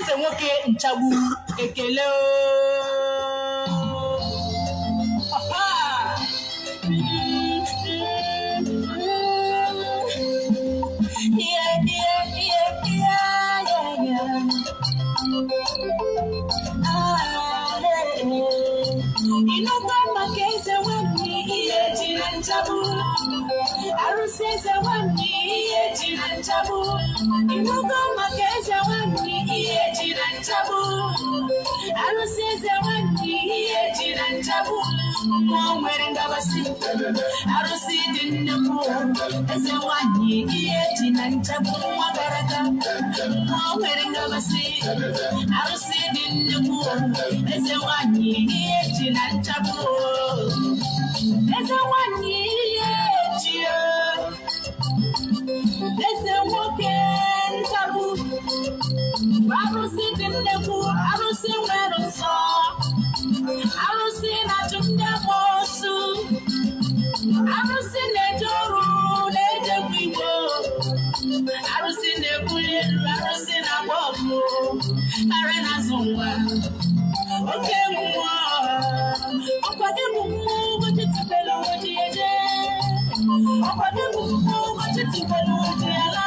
Eze nwoke nchagbu, ekele ooo. Ọha! Yeah. Ah, eh. Ịnụgo maka eze nwanne ihe ji na nchagbu, arụsị eze nwanne ihe ji na nchagbu. Ịnụgo maka eze nwanne ihe ji na nchagbu, arụsị eze nwanne ihe ji na nchagbu. Mmụọ nwere ngabasị, arụsị dị nnekwu, eze nwanne ihe ji na nchagbu, nwa gara aga. Mmụọ nwere ngabasị, arụsị dị nnekwu, eze nwanyị ihe ji na nchagbu, eze nwanyị ihe ji, eze nwoke nchagbu, arụsị dị nnekwu, arụsị nwere nsọ, arụsị na-achụ ndị amoosu, arụsị na-eje ọrụ na-ejekwa igbo, arụsị na-ebuli elu, arụsị na-agba ọkụ, ara na-azụ nwa, oke mmụọ. Ọkwa gị bụ mmụọ ụbọchị tubelu oji eje, ọkwa gị bụ mmụọ ụbọchị tubelu oji ala,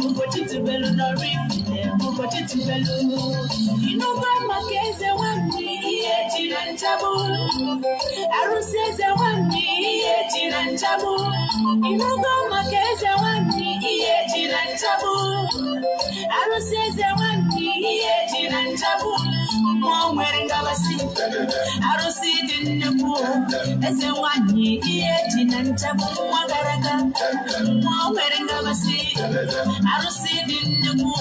ụbọchị tubelu nọrọ ifite, ụbọchị tubelu. Ịnụgo maka eze nwanne ihe ji na nchagbu, arụsị eze nwanne ihe ji na nchagbu. Ịnụgo maka eze nwanne ihe ji na nchagbu, arụsị eze nwanne ihe ji na nchagbu. Mmụọ nwere ngabasị, arụsị dị nnekwu, eze nwanne ihe ji na nchagbu, nwa gara aga. Mmụọ nwere ngabasị, arụsị dị nnekwu,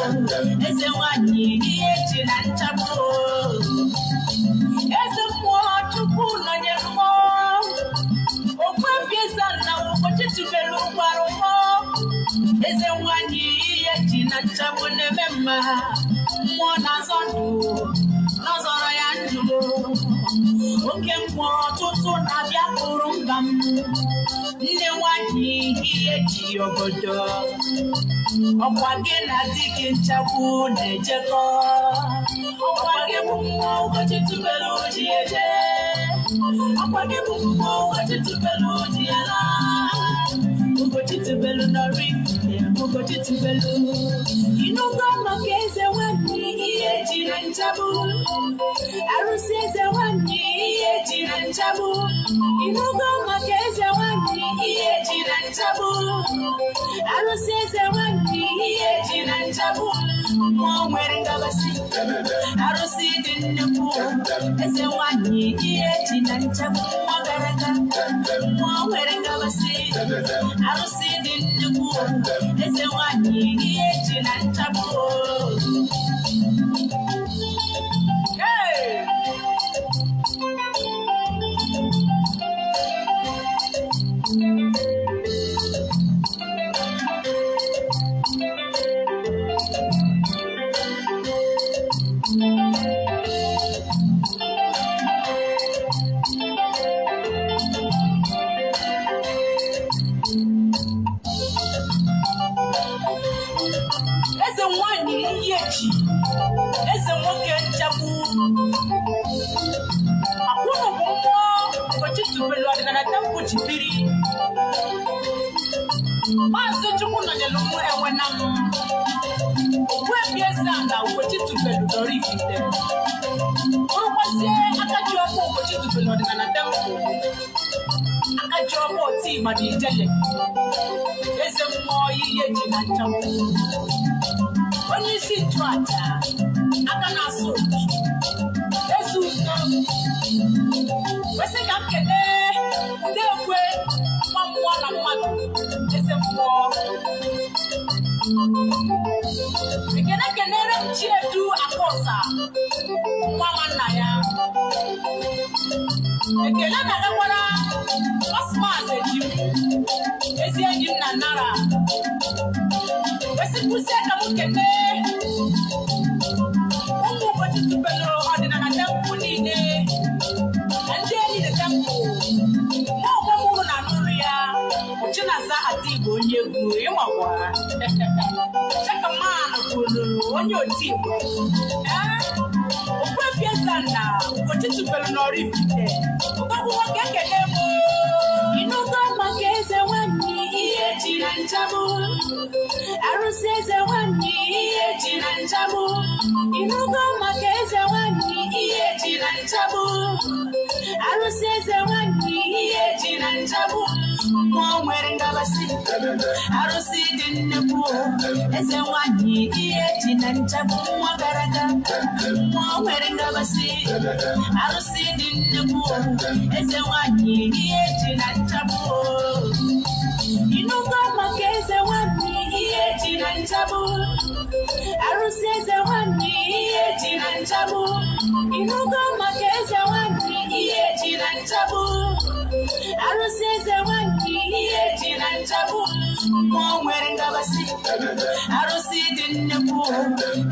eze nwanne ihe ji na nchagbu, eze mmụọ. Chukwu nọnyere mmụọ Ogbuefi Eze-Ana ụbọchị tubelu gwara mmụọ eze nwanyị ihe ji na nchagbu na-eme mma. Mmụọ na-azọ ndụ n'ọzọrọ ya ndụ, oke mmụọ. Ọtụtụ na-abịa kpụrụ mba m. Nne nwanyị ihe ji obodo, ọkwa gị na di gị nchagbu na-ejekọ, ọkwa gị bụ mmụọ ụbọchị tubelu ji eje, ọkwa gị bụ mmụọ ụbọchị tubelu ji ala, ụbọchị tubelu nọrọ ifite, ụbọchị tubelu. Ịnụgo maka eze nwanne ihe ji na nchagbu, arụsị eze nwanne ihe ji na nchagbu. Ịnụgo maka eze nwanne ihe ji na nchagbu, arụsị eze nwanne ihe ji na nchagbu. Mmụọ nwere ngabasị, arụsị dị nnekwu, eze nwanyị ihe ji na nchagbu, nwa gara aga. Mmụọ nwere ngabasị, arụsị dị nnekwu, eze nwanyị ihe ji na nchagbu. Hey! Eze nwanyị ihe ji, eze nwoke nchagbu, akwụnụ bụ mmụọ ụbọchị tubelu ọdịnala temple ji biri. Maazị Chukwu nọnyere mụ enwe na m Ogbuefi Eze-Ana ụbọchị tubelu dọrọ ifite, bụrụkwazie aka ji ọkụ ụbọchị tubelu ọdịnala temple, aka ji ọkụ oti ịgba na ijele, eze mmụọ ihe ji na nchagbu, onye isi nchụaja, aka na-asụ opi, eze udo. Kwesị ka m kelee Udekwe, nwa mmụọ na mmadụ, eze mmụọ. Ekene kenere m Chiedu Akọsa, nwa nwanna ya. Ekele na-agakwara Cosmas Ejim, ezi enyi m na Nara. Kwesịkwụsị ka m kelee ụmụ ụbọchị tubelu ọdịnala temple niile na ndị enyi dị temple. Mụ onwe m uru na anụrụ ya bụ Chinaza Adigbo, onye egwu ịmakwa Chakaman kwuru onye. Onye otigbo, ee, Ogbuefi Eze-Ana Ugochi tubelu n'Oraifite, odogwu nwoke, ekele m. Ịnụgo maka eze nwanyị ihe ji na nchagbu, arụsị eze nwanyị ihe ji na nchagbu? Ịnụgo maka eze nwanyị ihe ji na nchagbu, arụsị eze nwanyị ihe ji na nchagbu? Mmụọ nwere ngabasị, arụsị dị nnekwu, eze nwanyị ihe ji na nchagbu, nwa gara aga. Mmụọ nwere ngabasị, arụsị dị nnekwu, eze nwanyị ihe ji na nchagbu. Ịnụgo maka eze nwanyị ihe ji na nchagbu, arụsị eze nwanyị ihe ji na nchagbu? Ịnụgo maka eze nwanyị ihe ji na nchagbu, arụsị eze nwanyị ihe ji na nchagbu? Mmụọ nwere ngabasị, arụsị dị nnekwu,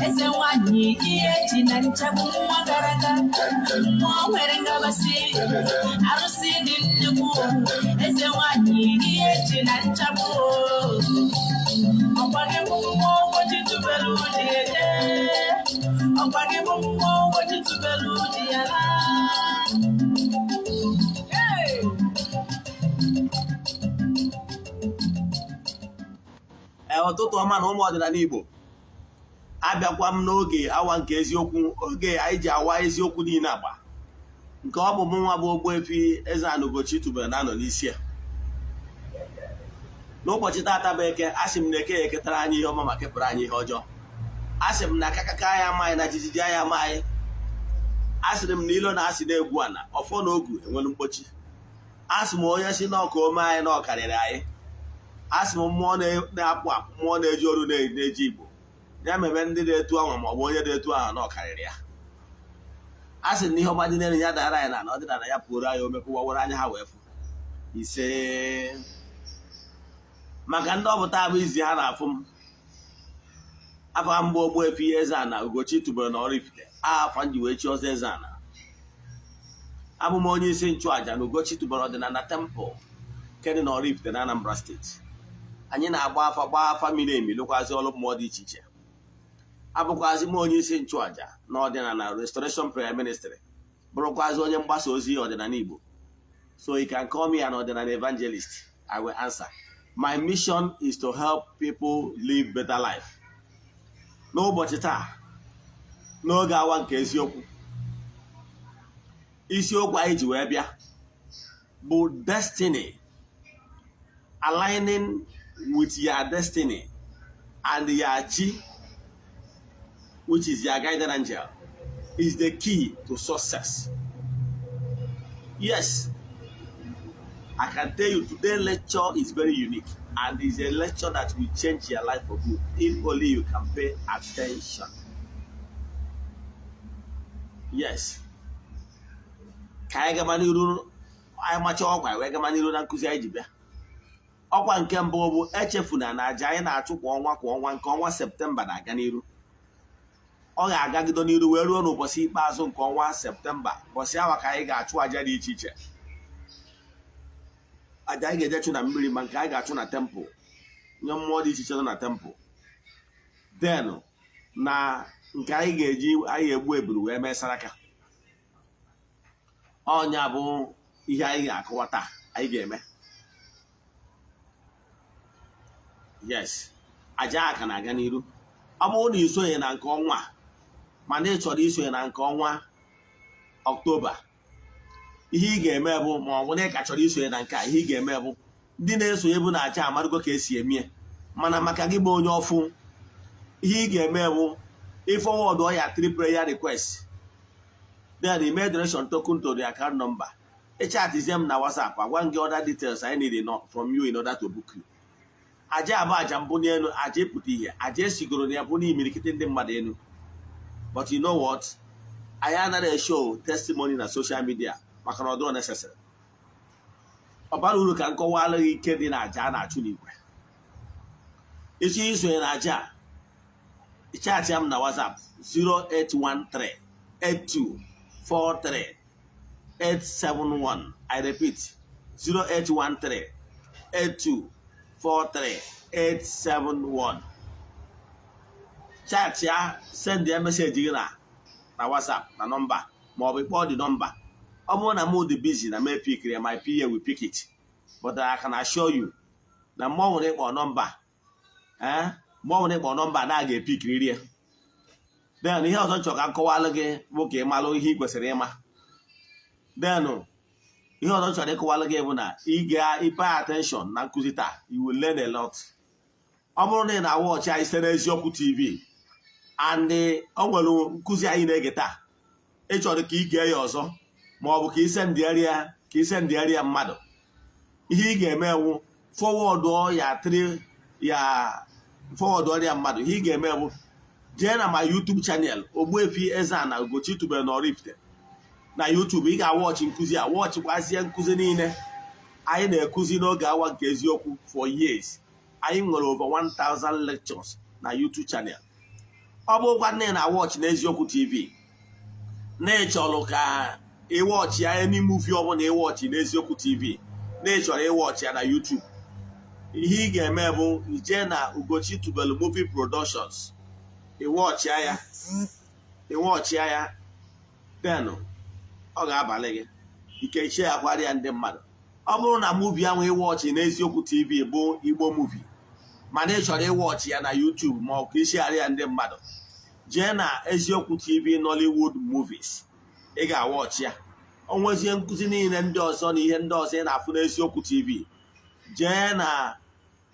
eze nwanyị ihe ji na nchagbu, nwa gara aga. Mmụọ nwere ngabasị, arụsị dị nnekwu, eze nwanyị ihe ji na nchagbu. Ọkwa gị bụ mmụọ Ugochi tubelu ji eje, ọkwa gị bụ mmụọ Ugochi tubelu ji ya laa. Hey! Ee, ụtụtụ ọma na ụmụ ọdịnala Igbo. Abịakwa m n'oge awa nke eziokwu, oge anyị ji awa eziokwu niile agba nke ọ bụ mụ nwa bụ Ogbuefi Eze-Ana Ugochi tubelu na-anọ n'isi ya. N'ụbọchị taata bụ Eke. Asị m na Eke ya eketara anyị ihe ọma ma kepụrụ anyị ihe ọjọọ. Asị m na akakaka anyị amaghị na jijiji anyị amaghị. Asịrị m na ilo na asị na-egwu ana ọfọ na ogu enwelu mkpochi. Asị m onye si n'ọka ome anyị na ọkarịrị anyị. Asị m mmụọ na-apụ apụ, mmụọ na-eji oru na-eji Igbo ya mebe ndị na-etu anwa ma ọ bụ onye na-etu ahụ na ọkarịrị ya. A sị na ihe ọma dị n'elu ya dara anyị na ọdịnala ya pụrụ anyị omekụwa were anya ha wee fụ. Ise. Maka ndị ọpụta bụ izi ha na-afụ m, afọ mgbe Ogbuefi Eze-Ana Ugochi tubelu na Oraifite, afa m ji wee chi ọzọ Eze-Ana. Abụ m onye isi nchụaja na Ugochi tubelu ọdịnala temple nke dị na Oraifite na Anambra Steeti. Anyị na-agba afa, gbaa afa miri emi, lụkwazị ọrụ mmụọ dị iche iche. Abụkwazị m onye isi nchụaja na ọdịnala Restoration Prayer Ministry, bụrụkwazị onye mgbasa ozi ọdịnala Igbo. So you can call me an ọdịnala evangelist, I will answer. My mission is to help people live better life. N'ụbọchị taa, n'oge awa nke eziokwu, isiokwu anyị ji wee bịa bụ destiny, aligning with your destiny and your chi, which is your guardian angel, is the key to success. Yes, I can tell you today lecture is very unique and is a lecture that will change your life for good if only you can pay attention. Yes. Ka anyị gaba n'iru, anyị macha ọkwa wee gaba n'iru na nkụzi anyị ji bịa. Ọkwa nke mbụ bụ echefuna na aja anyị na-achụ kwa ọnwa kwa ọnwa, nke ọnwa Septemba na-aga n'iru. Ọ ga-agagide n'iru wee ruo n'ụbọchị ikpeazụ nke ọnwa Septemba. Ụbọchị awa ka anyị ga-achụ aja dị iche iche, aja anyị ga-eje chụ na mmiri, ma nke anyị ga-achụ na temple nye mmụọ dị iche iche nọ na temple, then na nke anyị ga-eji anyị ga-egbu eburu wee mee saraka. Ọnya bụ ihe anyị ga-akọwa taa anyị ga-eme. Yes, aja a ka na-aga n'iru. Ọ bụrụ na isonye na nke ọnwa a, mana ị chọrọ isonye na nke ọnwa Ọktoba, ihe ị ga-eme bụ, ma ọ bụ na ị ka chọrọ isonye na nke a, ihe ị ga-eme bụ, ndị na-esonye bụ na aja amarụgo ka esi eme ya, mana maka gị bụ onye ọfụ, ihe ị ga-eme bụ ịforward ya three prayer request, then email donation token to the account number. Ịchatizie m na WhatsApp, agwa m gị other details I need from you in order to book you. Aja abụ aja mbụ n'elu, aja ịpụta ihe, aja esigoro na ya bụ n'imirikiti ndị mmadụ elu. But you know what, anyị anaghị eshow testimony na social media maka na ọ dịrọ necessary. Ọ bara uru ka nkọwalụ gị ike dị na aja a na-achụ n'igwe. Ịchọ isonye na aja a, chat m na WhatsApp 0813 8243 871. I repeat, 0813 8243 871. Chat ya, send ya message gị na WhatsApp na nọmba, ma ọ bụ ịkpọọ dị nọmba. Ọ bụrụ na mụ dị busy na mee pick ya, my PA will pick it, but I can assure you na mgbe ọ nwere ịkpọ nọmba, ee, mgbe ọ nwere ịkpọ nọmba na a ga-epikiriri ya. Then ihe ọzọ chọrọ ka m kọwalụ gị bụ ka ị malụ ihe ị kwesịrị ịma. Then ihe ọzọ chọrọ ịkọwalụ gị bụ na ị ga pay attention na nkụzi taa. You will learn a lot. Ọ bụrụ na ị na-awatchị anyị site n'Eziokwu TV and o nwere nkụzi anyị na-ege taa, ị chọrọ ka ị gee ya ọzọ, ma ọ bụ ka ị sendịarị ya mmadụ, ihe ị ga-eme wụ forward ya three ya, forward ya mmadụ. Ihe ị ga-eme bụ jee na ma YouTube channel, Ogbuefi Eze-Ana Ugochi tubelu na Oraifite na YouTube. Ị ga-awatchị nkụzi a, watchịkwazie nkụzi niile anyị na-ekuzi n'oge awa nke eziokwu. For years, anyị nwere over 1000 lectures na YouTube channel. Ọ bụrụkwa nne na watch n'Eziokwu TV, na ịchọrọ ka ịwatchị ya, any movie ọbụla ịwatchị n'Eziokwu TV, na ịchọrọ ịwatchị ya na YouTube, ihe ị ga-eme bụ ije na Ugochi Tubelu Movie Productions, ịwatchịa ya, ịwatchịa ya. Then ọ ga-abalị gị ike iche ya kwara ya ndị mmadụ. Ọ bụrụ na movie ahụ ịwatchị n'Eziokwu TV bụ Igbo movie, mana ị chọrọ ịwatchị ya na YouTube ma ọ bụ ka ishegharị ya ndị mmadụ, jee na Eziokwu TV Nollywood Movies, ị ga-awatchị ya. O nwezie nkụzi niile ndị ọzọ na ihe ndị ọzọ ị na-afụ n'Eziokwu TV, jee na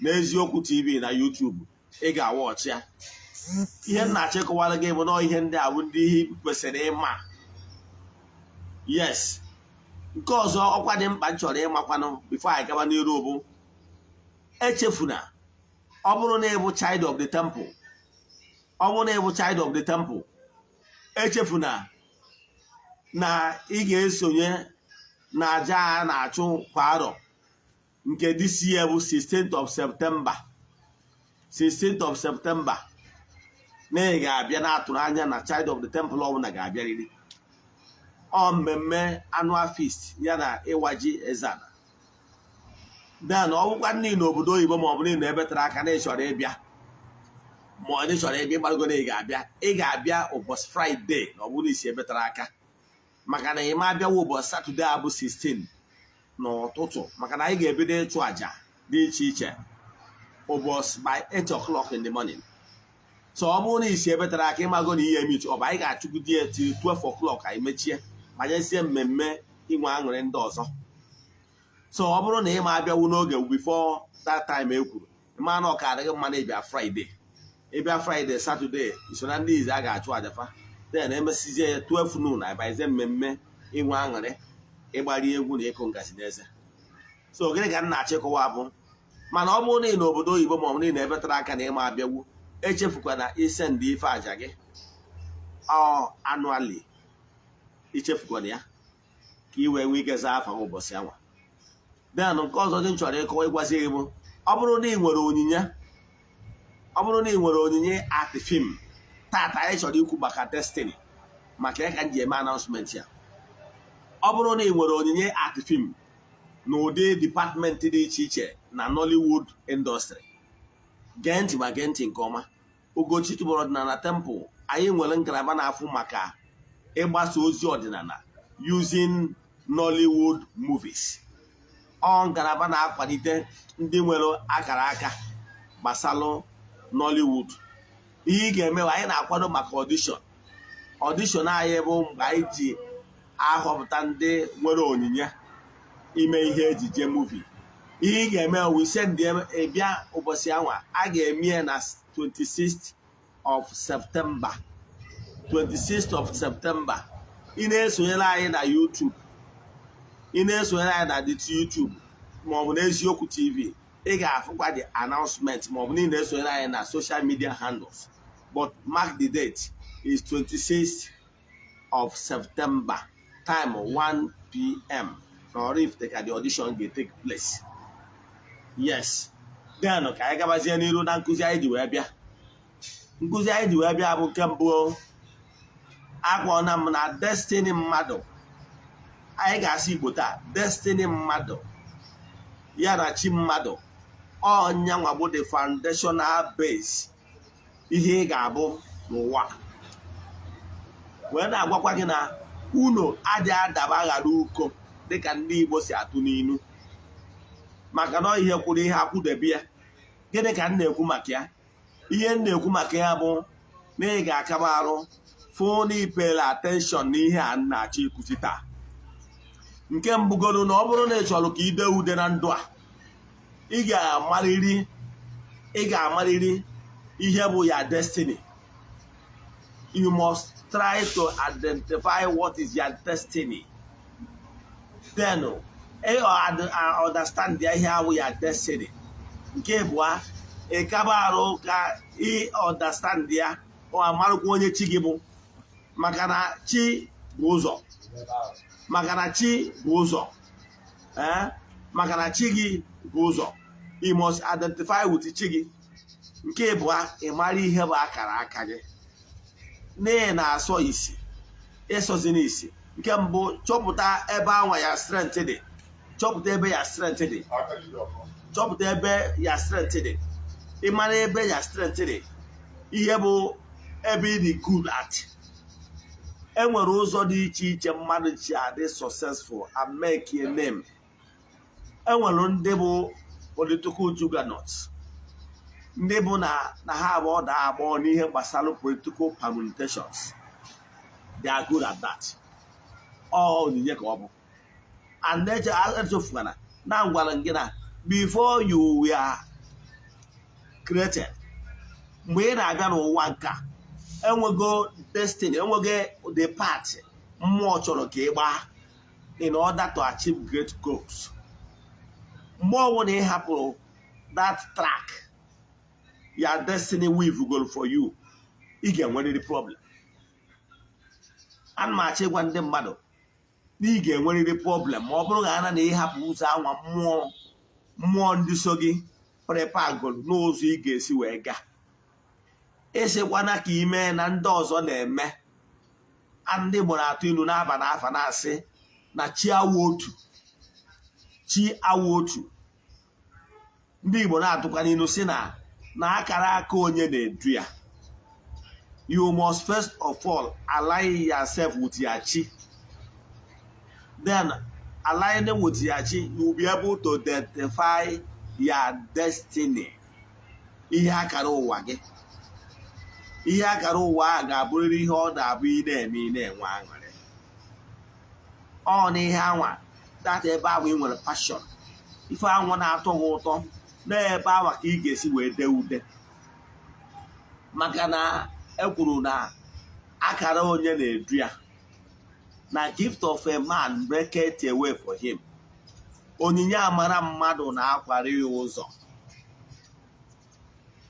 n'Eziokwu TV na YouTube, ị ga-awatchị ya. Ihe m na-achọ ịkọwara gị bụ na ihe ndị a bụ ndị ihe kwesịrị ịma. Yes, nke ọzọ ọkwa dị mkpa m chọrọ ịmakwanụ before anyị gaba n'iru bụ, echefuna, ọ bụrụ na ịbụ child of the temple, ọ bụrụ na ịbụ child of the temple, echefuna na ị ga-esonye na aja a na-achụ kwa arọ, nke this year bụ 16th of September. 16th of September, na ị ga-abịa, na-atụrụ anya na child of the temple ọbụla ga-abịarịrị. Ọ mmemme annual feast ya na ịwa ji Eze-Ana. Then ọ bụkwa n'ihi n'obodo oyibo, ma ọ bụ n'ihi na ebe tere aka na ị chọrọ ịbịa, ma ọ chọrọ ịbịa, ịgbago na ị ga-abịa, ị ga-abịa ụbọchị Friday, na ọ bụrụ isi ebe tere aka, maka na ị ma abịawa ụbọchị Saturday a bụ 16 n'ụtụtụ, maka na anyị ga-ebido ịchụ àjà dị iche iche ụbọchị by 8 o'clock in the morning. So ọ bụrụ na isi ebe tere aka, ịmago na ihe emechi, ọ bụ anyị ga-achụgide ya till 12 o'clock, anyị mechie, banyezie mmemme inwe aṅụrị ndị ọzọ. So ọ bụrụ na ị ma abịawu n'oge before that time e kwuru, ịma na ọ ka adịghị mma na ịbịa Friday. Ịbịa Friday, Saturday, iso na ndị ize a ga-achụ àjà fa. Then emesizie ya 12 noon, abazie mmemme inwe aṅụrị, ịgbari egwu na ịkụ ngaji n'eze. So gịnị ka m na-achịkọwa bụ, mana ọ bụrụ na ị n'obodo oyibo, ma ọ bụ na ị na-ebe tere aka na ịma abịawu, echefukwana isendị ife àjà gị ọ annually. Ichefukwana ya ka ị wee nwee ike zaa afa ụbọchị anwa. Then nke ọzọ dị m chọrọ ịkọwa, ịgwazi gị bụ, ọ bụrụ na ị nwere onyinye, ọ bụrụ na ị nwere onyinye art film, tata anyị chọrọ ikwu maka destiny, maka ya ka m ji eme announcement ya. Ọ bụrụ na ị nwere onyinye art film n'ụdị department dị iche iche na Nollywood industry, gee ntị, ma gee ntị nke ọma. Ugochi Tubelu Ọdịnala Temple, anyị nwere ngalaba na-afụ maka ịgbasa ozi ọdịnala using Nollywood movies. Ọ ngalaba na-akwalite ndị nwere akara aka gbasalụ Nollywood. Ihe ị ga-eme, anyị na-akwado maka audition. Audition anyị bụ mgbe anyị ji ahọpụta ndị nwere onyinye ime ihe ejije movie. Ihe ị ga-eme, we send ịbịa ụbọchị anwa a ga-eme ya na 26th of September. 26th of September. Ị na-esonyere anyị na YouTube, ị na-esonyere anyị na YouTube maọbụ n'Eziokwu TV, ị ga-afụkwa the announcement, maọbụ na ị na-esonyere anyị na social media handles. But mark the date is 26th of September, time 1 p.m. na Oraifite ka the audition ga-take place. Yes, then ka anyị gabazie n'iru na nkụzi anyị ji wee bịa. Nkụzi anyị ji wee bịa bụ nke mbụ, akpọna m na destiny mmadụ. Anyị ga-asị Igbo taa, destiny mmadụ ya na chi mmadụ, ọnyanwa bụ the foundational base. Ihe ị ga-abụ n'ụwa, wee na-agwakwa gị na unu adịghị adaba ghara uko, dịka ndị Igbo si atụ n'inu, maka na ihe kwuru ihe akwụdebe ya. Gịnị ka m na-ekwu maka ya? Ihe m na-ekwu maka ya bụ na ị ga-akaba arụ fụ na ipere attention n'ihe a m na-achọ ịkụzi taa. Nke mbụgoro, na ọ bụrụ na ị chọrọ ka ide ude na ndụ a, ị ga-amarịrị ihe bụ ya destiny. You must try to identify what is your destiny. Then ị understand ya, ihe ahụ ya destiny. Nke abụọ, ị kaba arụ ka ị understand ya, ọ amarụkwa onye chi gị bụ, maka na chi bụ ụzọ, maka na chi bụ ụzọ, ee, maka na chi gị bụ ụzọ. You must identify with chi gị. Nke abụọ, ị mara ihe bụ akara aka gị. N'ihi na-asọ isi ịsọzi n'isi. Nke mbụ, chọpụta ebe anwa ya strength dị. Chọpụta ebe ya strength dị. Chọpụta ebe ya strength dị. Ị mara ebe ya strength dị, ihe bụ ebe ị dị good at. Enwere ụzọ dị iche iche mmadụ ji adị successful and make a name. Enwere ndị bụ political juggernauts, ndị bụ na ha bụ ọda agbọ n'ihe gbasara political permutations. They are good at that. Ọ onyinye ka ọ bụ. And echefukwana na ngwara gị na before you were created, mgbe ị na-abịa n'ụwa nka, enwego destiny, enwego the path mmụọ chọrọ ka ị gbaa in order to achieve great goals. Mgbe ọbụla ị hapụrụ that track your destiny weave goal for you, ị ga-enwerịrị problem. Ana m achọ ịgwa ndị mmadụ na ị ga-enwerịrị problem ma ọ bụrụ na ana na ịhapụ ụzọ anwa mmụọ ndị so gị prepare goal n'ụzọ ị ga-esi wee gaa. Ịsịkwana ka ime na ndị ọzọ na-eme. Ndị Igbo na-atụ ilu n'aba n'afa, na-asị na chi awụ otu, chi awụ otu. Ndị Igbo na-atụkwa n'ilu si na akara aka onye na-edu ya. You must first of all align yourself with your chi. Then, aligning with your chi, you will be able to identify your destiny, ihe akara ụwa gị. Ihe akara ụwa a ga-abụrịrị ihe ọ na-abụ ị na-eme, ị na-enwe aṅụrị. Ọ na ihe anwa data ebe ahụ ị nwere passion, ife anwa na-atọ gị ụtọ, n'ebe anwa ka ị ga-esi wee dee ude, maka na e kwuru na akara onye na-edu ya, na gift of a man maketh a way for him. Onyinye amara mmadụ na-akwara ya ụzọ.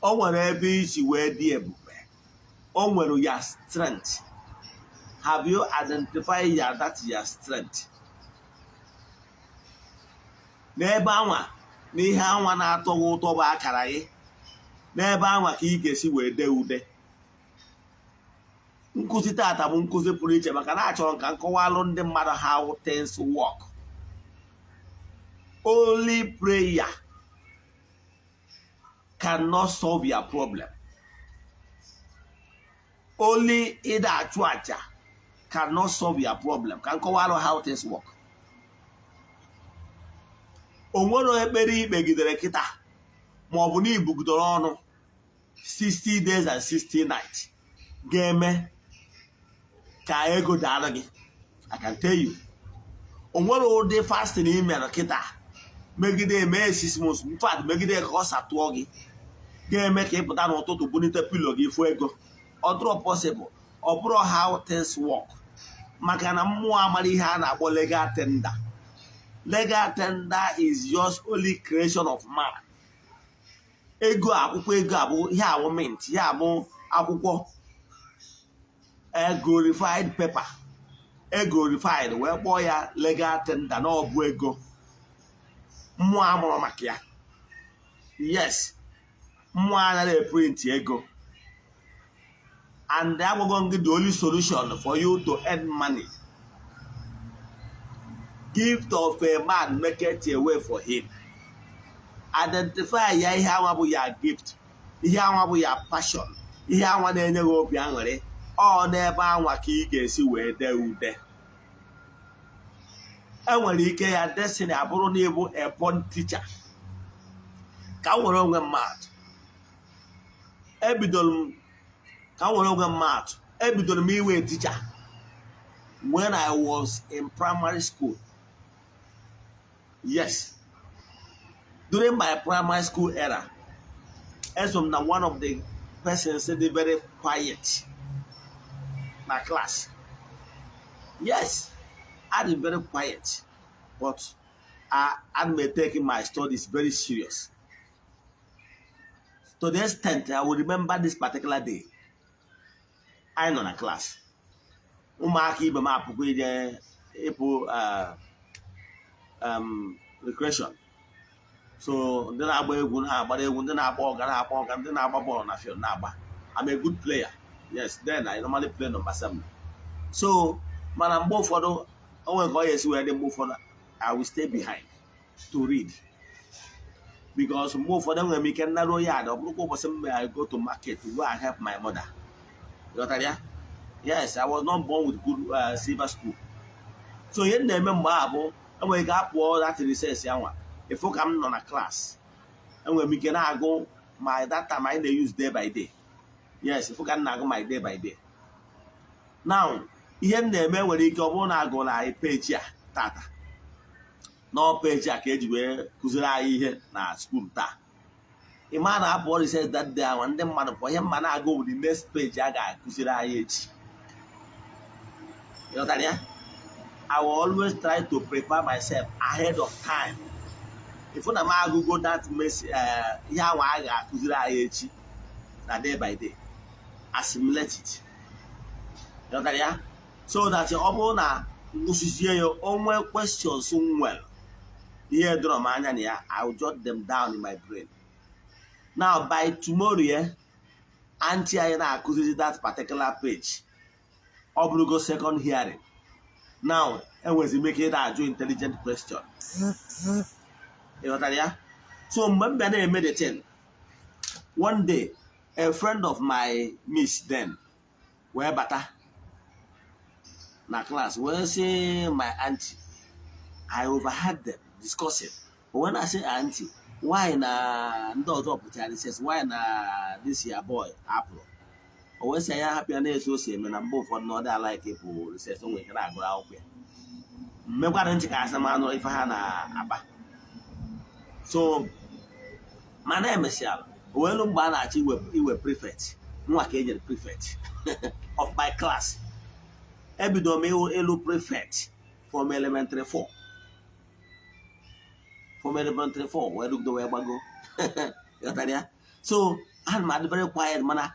O nwere ebe isi wee dị ebube, o nwere ya strength. Have you identified your that your strength? N'ebe anwa na ihe anwa na-atọ gị ụtọ bụ akara gị, n'ebe anwa ka ị ga-esi wee dee ude. Nkụzi tata bụ nkụzi pụrụ iche, maka na achọrọ ka nkọwalụ ndị mmadụ how things work. Only prayer cannot solve your problem. Only ịda achụ aja cannot solve your problem. Ka nkọwalụ how things work. O nwere ekpere ikpegidere kịta, ma ọ bụ na ibugidere ọnụ 60 days and 60 nights, ga-eme ka ego dara gị. I can tell you, o nwere ụdị fasting ị mere kịta megide eme 6 months, in fact megide ka ọ satụọ gị, ga-eme ka ị pụta n'ụtụtụ bunite pillow gị fụ ego. Ọ dịrọ possible. Ọ bụrụ how things work, maka na mmụọ amara ihe a na-akpọ legal tender. Legal tender is just only creation of man. Ego, akwụkwọ ego abụ ihe awụ mint, ihe abụ akwụkwọ, a glorified paper, a glorified wee kpọọ ya legal tender, na ọ bụ ego mmụọ amụrụ maka ya. Yes, mmụọ anaghị eprint ego. And agwago gị the only solution for you to earn money: gift of a man maketh a way for him. Identify ya, ihe anwa bụ ya gift, ihe anwa bụ ya passion, Ihe anwa na-enye gị obi aṅụrị, ọ n'ebe anwa ka ị ga-esi wee dee ude. Enwere ike ya destiny abụrụ na ịbụ a born teacher. Ka m were onwe m maatụ, ebidoro m, ka m were onwe m maatụ, ebidoro m iwe teacher when I was in primary school. Yes, during my primary school era, eso m na one of the persons dị very quiet na class. Yes, I dị very quiet, but I'm taking my studies very serious to the extent I will remember this particular day. Anyị nọ na class, ụmụaka ibe m apụkwa ije ịpụ recreation. So ndị na-agba egwu na-agbara egwu, ndị na-agba ọga na-agba ọga, ndị na-agba bọọlụ na field na-agba. I'm a good player. Yes, then I normally play number 7. So mana mgbe ụfọdụ, o nwere ka ọ ga-esi wee dị, mgbe ụfọdụ I will stay behind to read, because mgbe ụfọdụ enwere m ike nnaruo ya ọ bụrụkwa ụbọchị m I go to market to go and help my mother. Ghọtara ya? Yes, I was not born with good silver spoon. So ihe m na-eme mgbe a bụ, enwere ike apụọ that recess ya nwa, ịfụ ka m nọ na class, enwere m ike na-agụ my, that time anyị na-use Day by Day. Yes, ịfụ ka m na-agụ my Day by Day. Now, ihe m na-eme, nwere ike ọ bụrụ na agụrụ anyị peji a tata, nọọ peji a ka eji wee kụziri anyị ihe na school taa, ị ma na apụọ recess that day ahụ, ndị mmadụ pụọ, ihe mma na-agụ bụ the next page a ga-akụziri anyị echi. Ịghọtara ya? I will always try to prepare myself ahead of time. Ịfụ na m agụgo that ihe ahụ a ga-akụziri anyị echi na Day by Day, assimilate it. Ịghọtara ya? So that ọ bụrụ na ngụsizie ya, onwe questions m nwere, ihe dọrọ m anya na ya, I will jot them down in my brain. Now, by tomorrow ya, aunty anyị na-akụzizi that particular page, ọ bụrụgo second hearing. Now, enwezi m ike ịda ajụ intelligent question. Ịghọtara ya? So mgbe m bịa na-eme the thing, one day a friend of my miss then wee bata na class wee sị my auntie, I overheard them discussing. When I say, "Auntie, why na ndị ọzọ pụtara recess, why na this your boy apụrụ?" O wee sị ya hapụ ya, na-etu o si eme na mgbe ụfọdụ na ọ dị ala ike ịpụ recess, o nwere ike na-agụrụ akwụkwọ ya. Mmekwara ntị ka asị m anụ ife ha na-akpa. So mana emesịara, o wee lu mgbe a na-achọ iwe prefect, nwa ka e nyere prefect of my class. Ebido m ịlụ prefect from elementary 4, from elementary 4 wee rugdo wee gbago. Ghọtara ya? So ana m adị very quiet, mana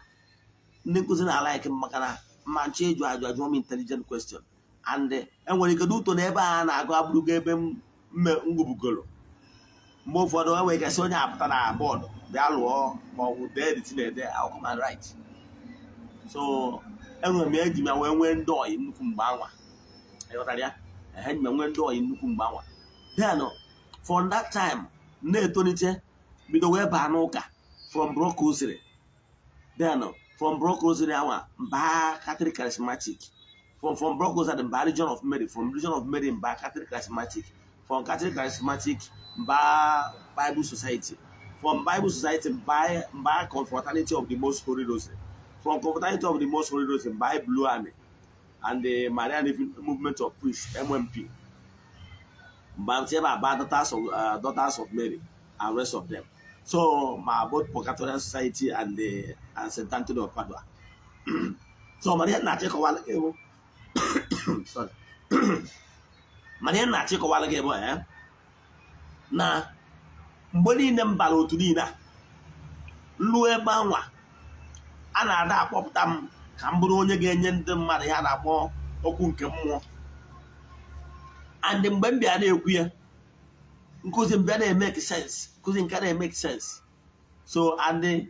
ndị nkụzi na-alike m maka na mma nchọ ịjụ ajụ, ajụọ m intelligent question, and enwere ike ụtọ na ebe a na-agụ abụrụgo ebe m ngụbugoro. Mgbe ụfọdụ enwere ike sị onye apụta na board bịa lụọ ma ọ bụ dee the na-ede, I'll come and write. So enwere m, eji m ya wee nwee ndị ọyị nnukwu mgbe anwa. Ịghọtara ya? Ehe, eji m ya nwee ndị ọyị nnukwu mgbe anwa. Then from that time na-etolite, bido wee baa n'ụka from Block Rosary. Then from Block Rosary anwa, mbaa Catholic Charismatic. From Block Rosary, mbaa Legion of Mary. From Legion of Mary, mbaa Catholic Charismatic. From Catholic Charismatic, mbaa Bible Society. From Bible Society, mbaa Confraternity of the Most Holy Rosary. From Confraternity of the Most Holy Rosary, mbaa Blue Army and the Marian Movement of Priests, MMP. Mbaa ebe aba Daughters of Mary and rest of them. So ma both Purgatorial Society and St. Anthony of Padua. So mana ihe na-achọ ịkọwala gị bụ, sorry, mana ihe na-achọ ịkọwala gị bụ na mgbe niile m bara otu niile a nruo ebe anwa a na-ada akpọpụta m ka m bụrụ onye ga-enye ndị mmadụ ihe a na-akpọ okwu nke mmụọ. And mgbe m bịa na-ekwu ya, nkụzi m bịa na-emeke sense, nkụzi nke na-emeke sense. So and m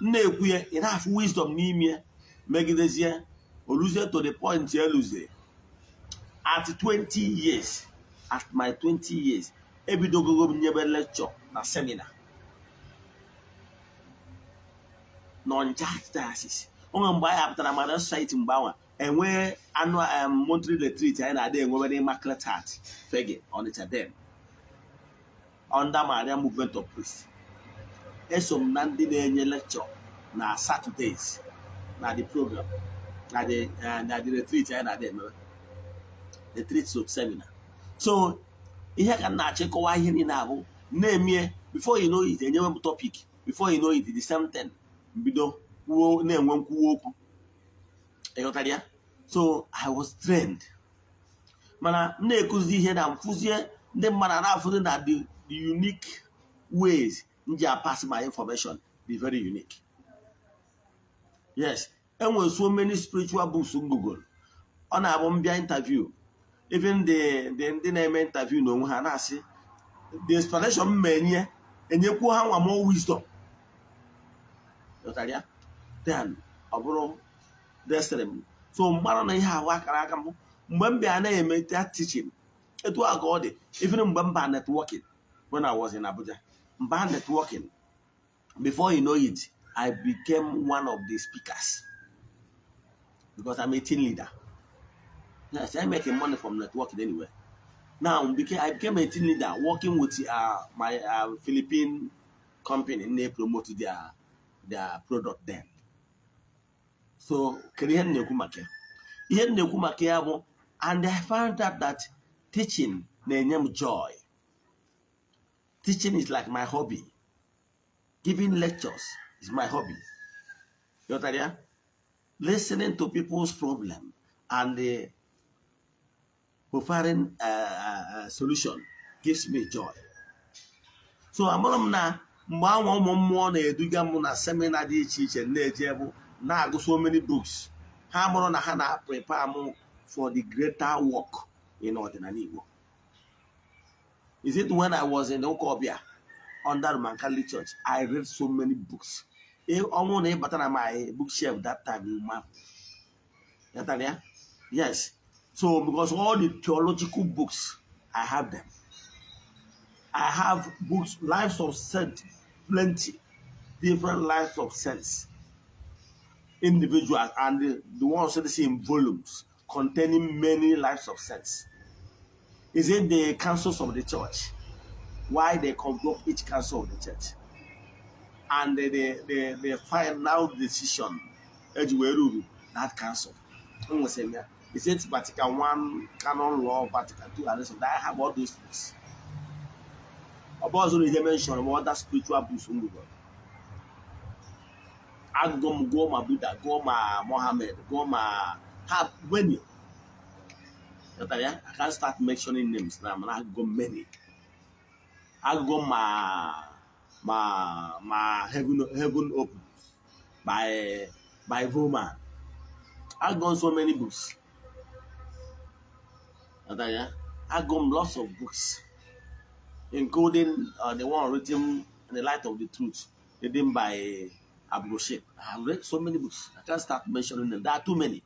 na-ekwu ya, ị na-afụ wisdom n'ime ya. Megidezie oluzie to the point eluzie at 20 years, at my 20 years, ebidogogo m nyebe lecture na seminar. Na Ọnịcha Diocese, onwe mgbe anyị apụtara Marian Society, mgbe anwa enwee annual monthly retreat anyị na-adị enwebe n'Immaculate Heart, Fegge, Ọnịcha, then under Marian Movement of Priests. Eso m na ndị na-enye lecture na Saturdays na the program, na the retreat anyị na-adị emebe, retreat so seminar. So ihe ka m na-achịkọwa ihe niile abụ na-emie, before you know it, enyewe m topic. Before you know it, the same thing, mbido kwuo, na-enwe nkwuwa okwu. Ịghọtara ya? So I was trained, mana m na-ekuzi ihe na mfụzie ndị mmadụ na-afụzi na the unique ways m ji pass my information be very unique. Yes, enwere so many spiritual books m google. Ọ na-abụ m bịa interview, even the ndị na-eme interview n'onwe ha na-asị the explanation m ma enye enyekwuo ha nwa more wisdom. Ghọtara ya? Then ọ bụrụ destiny m. So mgbarụ na ihe ahụ akara aka m, mgbe m bịa na-eme that teaching, etu a ka ọ dị. Even mgbe m ba networking, when I was in Abuja, mba networking, before you know it, I became one of the speakers because I'm a team leader. Yes, I'm making money from networking anyway. Now I became a team leader working with my Philippine company. They promote their product then. So kedu ihe m na-ekwu maka ya? Ihe m na-ekwu maka ya bụ, and I found out that teaching na-enye m joy. Teaching is like my hobby. Giving lectures is my hobby. Ghọtara ya? Listening to people's problem and providing a solution gives me joy. So amụrụ m na mgbe anwa ụmụ mmụọ na-eduga m na seminar dị iche iche, na-eje bụ na-agụ so many books, ha mụrụ na ha na-prepare m for the greater work in ọdịnala Igbo. Is it when I was in Ụkọbịa under Roman Catholic Church, I read so many books. Ọnwụ na ịbata na my bookshelf that time, you marvel. Ghọtara ya? Yes. So because all the theological books, I have them. I have books, lives of saints, plenty, different lives of saints, individuals, and the ones that see in volumes containing many lives of saints. Is it the councils of the church? Why they convoke each council of the church? And the final decision, eji wee ruru that council. Nwesịrị m ya. Is it Vatican One, Canon Law, Vatican Two, and so I have all those books. Ọ bụ ọzọ na ihe mention m other spiritual books m gụrụ. Agụgụ m, gụọ ma Buddha, gụọ ma Mohammed, gụọ ma ha many. Ghọtara ya? I can't start mentioning names now, mana agụgụ m many. Agụgụ m ma Heaven Opens by Voman. I've gone so many books. Ghọtara ya? I've gone lots of books, including the one written in the light of the truth, written by Abu Sheikh. I have read so many books. I can't start mentioning them. There are too many.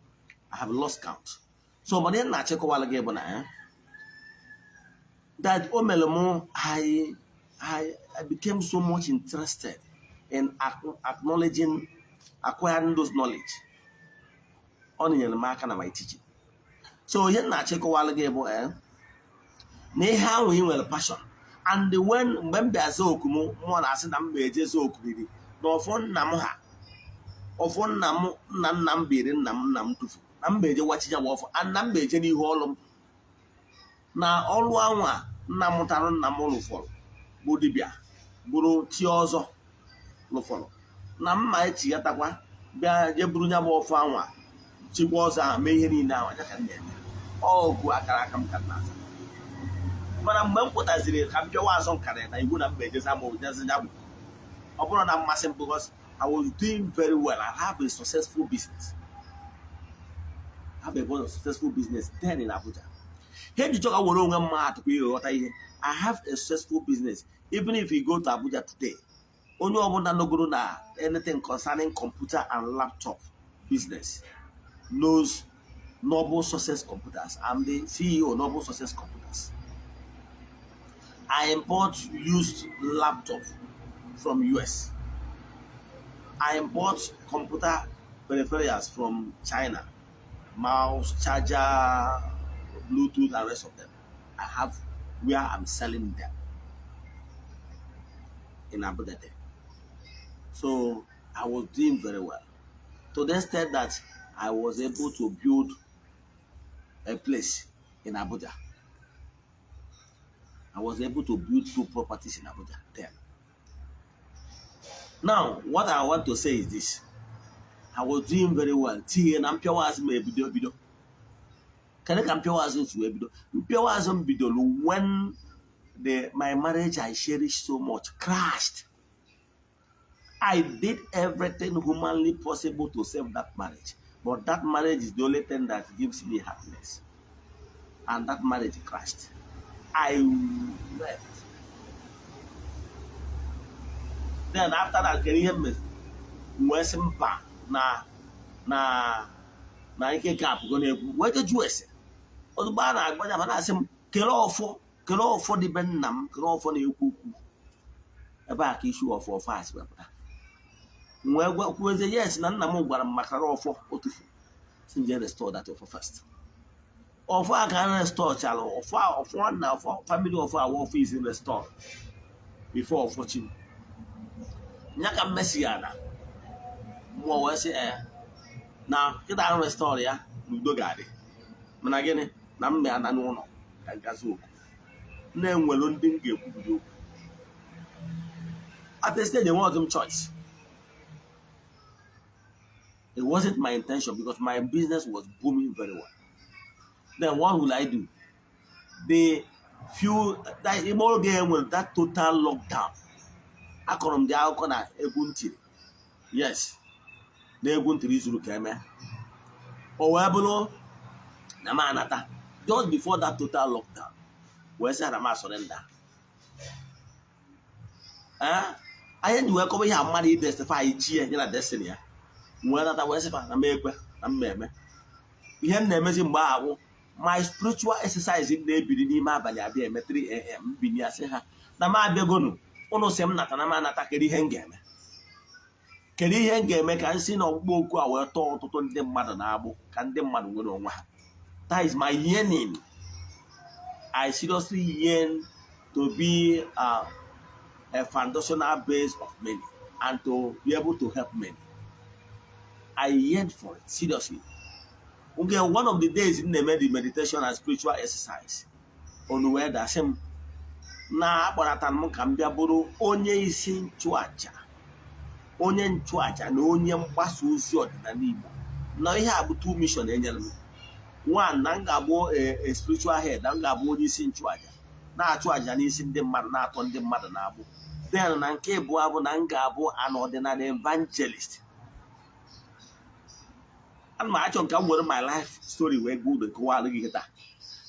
I have lost count. So, mana ihe m na-achịkọwala gị bụ na ya that o mere mụ I became so much interested in acknowledging, acquiring those knowledge. Ọ nyere m aka na my teaching. So ihe m na-achịkọwala gị bụ na ihe ahụ ị nwere passion, and when mgbe m bịa zaa oku m, mmụọ na-asị na m ma-eje zaa oku riri na ọfọ nna m ha, ọfọ nna m, nna nna m biri, nna m, nna m tụfu, na m ma-eje wachi ya bụ ọfọ, and na m ma-eje n'ihu ọlụ m na ọlụ anwa nna mụtara nna m lụfọrọ, bụ dibịa bụrụ chi ọzọ lụfọrọ, na mma echighatakwa bịa jee buru ya bụ ọfọ anwa, chikwa ọzọ ahụ, mee ihe niile ahụ anya ka m na-eme ọgụ akara aka m ka m na-aza. Mana mgbe m pụtaziri ka m pịawa azụ nkarị na iwu na mba ejeza ma ojezi ya bụ ọ bụrụ na mmasị m, because I was doing very well. I have a successful business. I have a very successful business then in Abuja. Ihe ji chọ ka were onwe m maa atụ ka ị ghọta ihe. I have a successful business. Even if you go to Abuja today, onye ọbụla nọgoro na anything concerning computer and laptop business knows Noble Success Computers. I'm the CEO, Noble Success Computers. I import used laptop from US. I import computer peripherals from China, mouse, charger, Bluetooth, and rest of them. I have where I'm selling them in Abuja there. So I was doing very well, to the extent that I was able to build a place in Abuja. I was able to build two properties in Abuja then. Now, what I want to say is this. I was doing very well. Tinye na mpịawa azụ m ebido bido. Kedu ka mpịawa azụ si wee bido? Mpịawa azụ m bidoro when the my marriage I cherish so much crashed. I did everything humanly possible to save that marriage. But that marriage is the only thing that gives me happiness. And that marriage crashed. I left. Then after that, kedu ihe m meziri? M wee sị mba na ike ka apụgo n'egwu, wee jee jụọ ese. Ozugbo a na-agba ya, ma na-asị m kele ọfọ, kele ọfọ dị be nna m, kele ọfọ na-ekwu okwu ebe a ka isi ọfọ ọfọ a si wepụta. M wee kwuezie, yes, na nna m gwara m maka ọfọ o tufu si nje restore that ọfọ first. Ọfọ a ka a restore chara ọfọ a, ọfọ na ọfọ family, ọfọ awa ọfọ is restore before ọfọ chi m ya ka m mesi ya na mmụọ wee sị ee, na kịta ahụ restore ya na udo ga-adị. Mana gịnị na m ana n'ụlọ ka ngazi okwu na-enwelu ndị m ga-ekwubido okwu. At the stage, enweghị m choice. It wasn't my intention because my business was booming very well. Then what will I do? The few that ime oge enwere that total lockdown, akọrọ m dị akụkọ na egwu ntiri, yes, na egwu ntiri zuru ka eme. O wee bụrụ na m anata just before that total lockdown, wee sị na m surrender. Ee, anyị ji wee kọba ihe a mmadụ idestify chi ya ya na destiny ya. Wee nata, wee sịfa na m ekwe na m eme ihe m na-emezi. Mgbe ahụ my spiritual exercise m na-ebili n'ime abalị abịa eme 3 a.m. mbini, asị ha na m abịagonu. Ụnụ sị m nata na m anata. Kedu ihe m ga-eme? Kedu ihe m ga-eme ka m si na ọkpụkpọ okwu a wee tọọ ọtụtụ ndị mmadụ na-agbụ, ka ndị mmadụ nwere onwe ha? That is my yearning. I seriously yearn to be a foundational base of many and to be able to help many. I yearn for it seriously. Okay, one of the days m na-eme the meditation and spiritual exercise, onu wee dasị m na akpọrọtara m ka m bịa bụrụ onye isi nchụaja, onye nchụaja na onye mgbasa ozi ọdịnala Igbo, na ihe a bụ two mission enyere m. One, na m ga-abụ a spiritual head, na m ga-abụ onye isi nchụaja, na-achụ aja n'isi ndị mmadụ, na-atọ ndị mmadụ na-agbụ. Then na nke abụọ bụ na m ga-abụ an ọdịnala evangelist. Ana m achọ nka m were my life story wee gwa unu, kọwalụ gị taa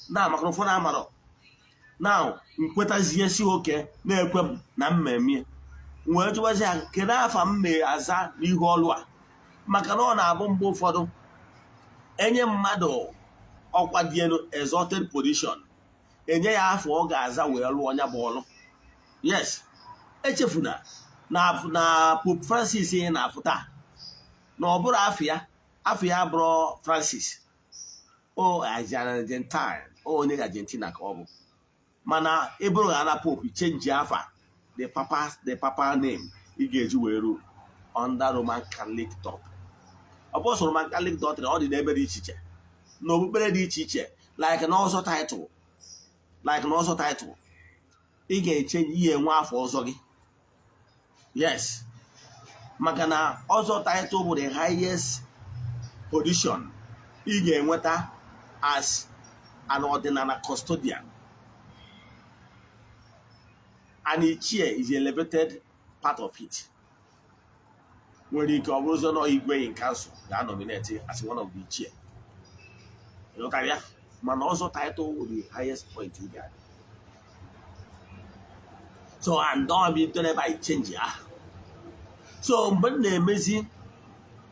na maka na ụfọdụ amarọ. Now nkwetazie si oke na-ekwe m na mmemme m wee jụwazi ya, kedu afa m mee aza n'ihu ọlụ a? Maka na ọ na-abụ mgbe ụfọdụ enye mmadụ ọkwa dị elu, exalted position, enye ya afọ ọ ga-aza wee lụọ ya bụ ọlụ. Yes, echefuna na Pope Francis ị na-afụ taa, na ọ bụrụ afọ ya, afọ ya bụrụ Francis, o Argentine, onye Argentina ka ọ bụ. Mana ị bụrụ ha na Pope, change afa, the papa name ị ga-eji wee ruo under Roman Catholic doctrine. Ọ bụ sọ Roman Catholic doctrine, ọ dị n'ebe dị iche iche, na okpukpere dị iche iche, like na ọzọ title, like na ọzọ title, ị ga-eche ihe enwe afọ ọzọ gị. Yes, maka na ọzọ title bụ the highest position ị ga-enweta as an ọdịnala custodian. And ichie is elevated part of it. Nwere ike ọ bụrụzie na igwe in council ga-nominate as one of the ichie. Ịghọtara ya? Mana ọzọ title bụ the highest point ị ga-adị. So and don be ebe anyị change ya. So mgbe m na-emezi,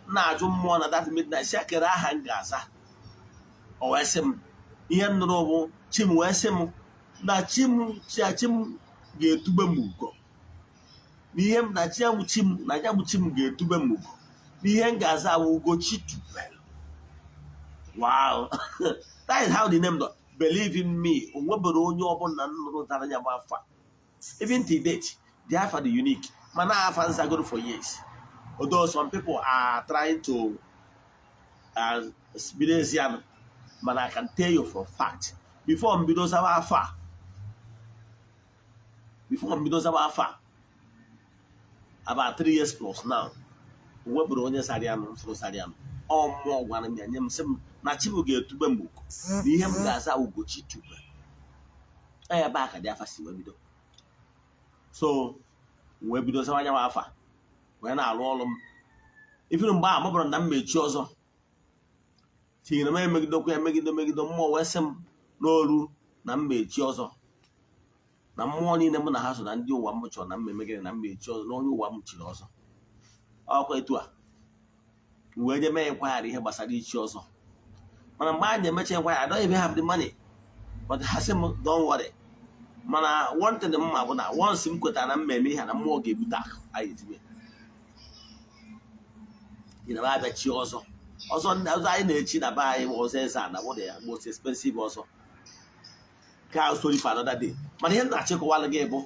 na-ajụ mmụọ na that midnight, si akere aha m ga-aza, o wee sị m ihe m nụrụ bụ chi m wee sị m na chi m chi m ga-etube m ugo. Na ihe m na chi ya bụ chi m, na ya bụ chi m ga-etube m ugo, na ihe m ga-aza awụ Ugochi Tubelu. Wow, that is how the name do. Believe in me, o nwebere onye ọbụla nnụrụ zara ya bụ afa. Even till date, the afa dị unique, mana afa nzagoro for years, although some people are trying to bido ezianụ. Mana I can tell you for fact, before m bido zawa afa, before m bido zawa afa about 3 years plus now, o nwebere onye zara ya nụ mfụrụ zara ya nụ. Ọ mmụọ gwara m ya, nye m, sị m na chi m ga-etube m ugo, na ihe m ga-aza Ugochi Tube. Ebe a ka dị afa si wee bido. So wee bido zawa anya m afa, wee na-arụ ọrụ m. Ifuru mgbe a mabụrụ na m mechi ọzọ tinyere m, emegidekwa emegide megide mmụọ, wee sị m n'olu na m mechi ọzọ, na mmụọ niile mụ na ha so na ndị ụwa m chọrọ na m emegide na m mechi ọzọ, na onye ụwa m chiri ọzọ. Ọkwa etu a m wee je mee inquiry ihe gbasara ichi ọzọ. Mana mgbe a na-emecha inquiry, I don't even have the money, but ha sị m, "Don't worry." Mana one thing mma bụ na once m kwetara na mmemme ihe a, na mmụọ ga-ebute akụ anyị etinye ị na abịa chi ọzọ. Ọzọ ọzọ anyị na-echi na be anyị bụ ọzọ eze ana, bụ the most expensive ọzọ, ka story for another day. Mana ihe m na-achịkọwalụ gị bụ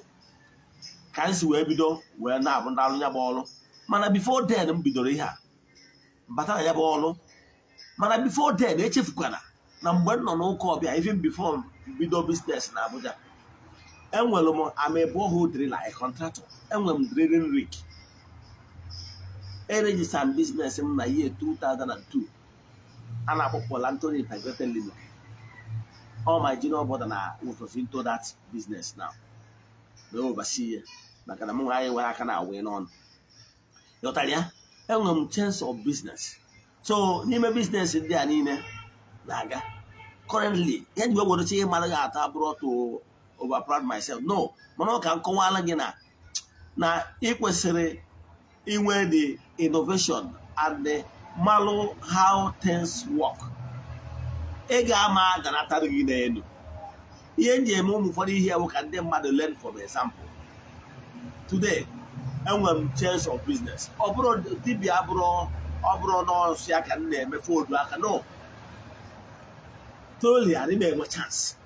ka m si wee bido wee na-abụ ndị arụ ya bụ ọrụ. Mana before then m bidoro ihe a bata na ya bụ ọrụ. Mana before then, echefukwana na mgbe m nọ n'ụka ọbịa, even before m bido business na Abuja, enwere m, am a borehole driller, a contractor. Enwere m drilling rig. E register m business m na year 2002, a na-akpọ Paul Anthony Integrated Limited. All my junior brother na was into that business now, na oversee ya, maka na mụ nwa anyị nwere aka na awụ n'ọnụ. Ghọtara ya? Enwere m chance of business. So n'ime business ndị a niile na-aga currently, ihe ji wee ihe mara gị atọ abụrụ to over proud myself, no. Mana ọ ka m kọwara gị na ị kwesịrị inwe the innovation and the malụ how things work. Ị ga-ama adanatara gị n'elu. Ihe m ji eme ụmụ ụfọdụ ihe bụ ka ndị mmadụ learn from example. Today enwere m chance of business. Ọ bụrụ dibịa, abụrụ ọ bụrụ nọọsụ ya ka m na-eme fodu aka, no. Totally, adị m enwe chance,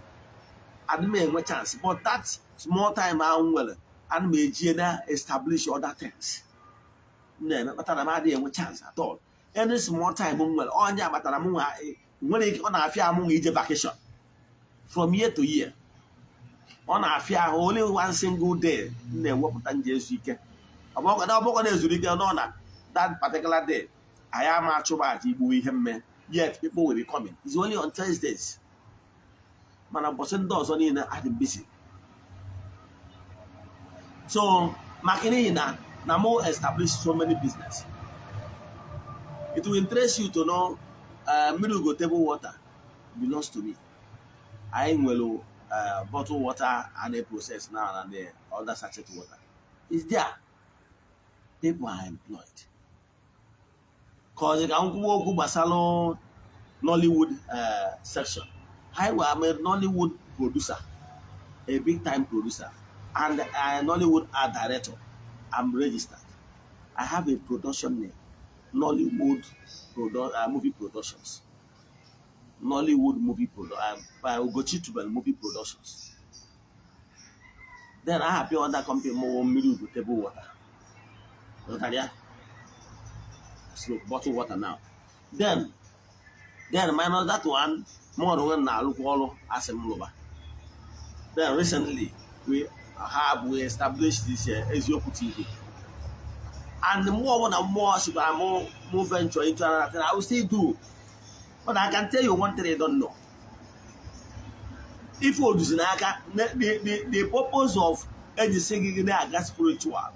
adị m enwe chance, but that small time ahụ m nwere, ana m eji na establish other things m na-eme, kpatara m adịghị enwe chance at all. Any small time m nwere, onye abatara m nwa nwere ike, ọ na-afịa amụ nwa ije vacation from year to year. Ọ na-afịa ahụ. Only one single day m na-ewepụta nje ezu ike. Ọ bụkwa na-ezuru ike nọ na that particular day, anyị ama achụba aja igbu ihe mme, yet people will be coming. It's only on Thursdays. Mana ụbọchị ndị ọzọ niile adị busy. So maka n'ihi na mụ establish so many business, it will interest you to know Mmiri Ugo table water belongs to me. Anyị nwere bottled water and a process now, and the other sachet water is there. People are employed. Ka ọ dị ka nkwuwa okwu gbasara Nollywood section, anyị were, I'm a Nollywood producer, a big time producer and a Nollywood art director. I'm registered. I have a production name, Nollywood Movie Productions, Nollywood Movie by Ugochi Tubel Movie Productions. Then I have other company more, Mmiri Ugo table water. Ghọtara ya? So bottled water now. Then minus that one, mụ onwe m na-arụkwa ọrụ asị m lụba. Then recently we established this Eziokwu TV. And mmụọ ọbụla mmụọ sikwara mụ venture into another thing, I will still do. But I can tell you one thing you don't know. Ife oduzi n'aka, the purpose of ejisi gị na-aga spiritual,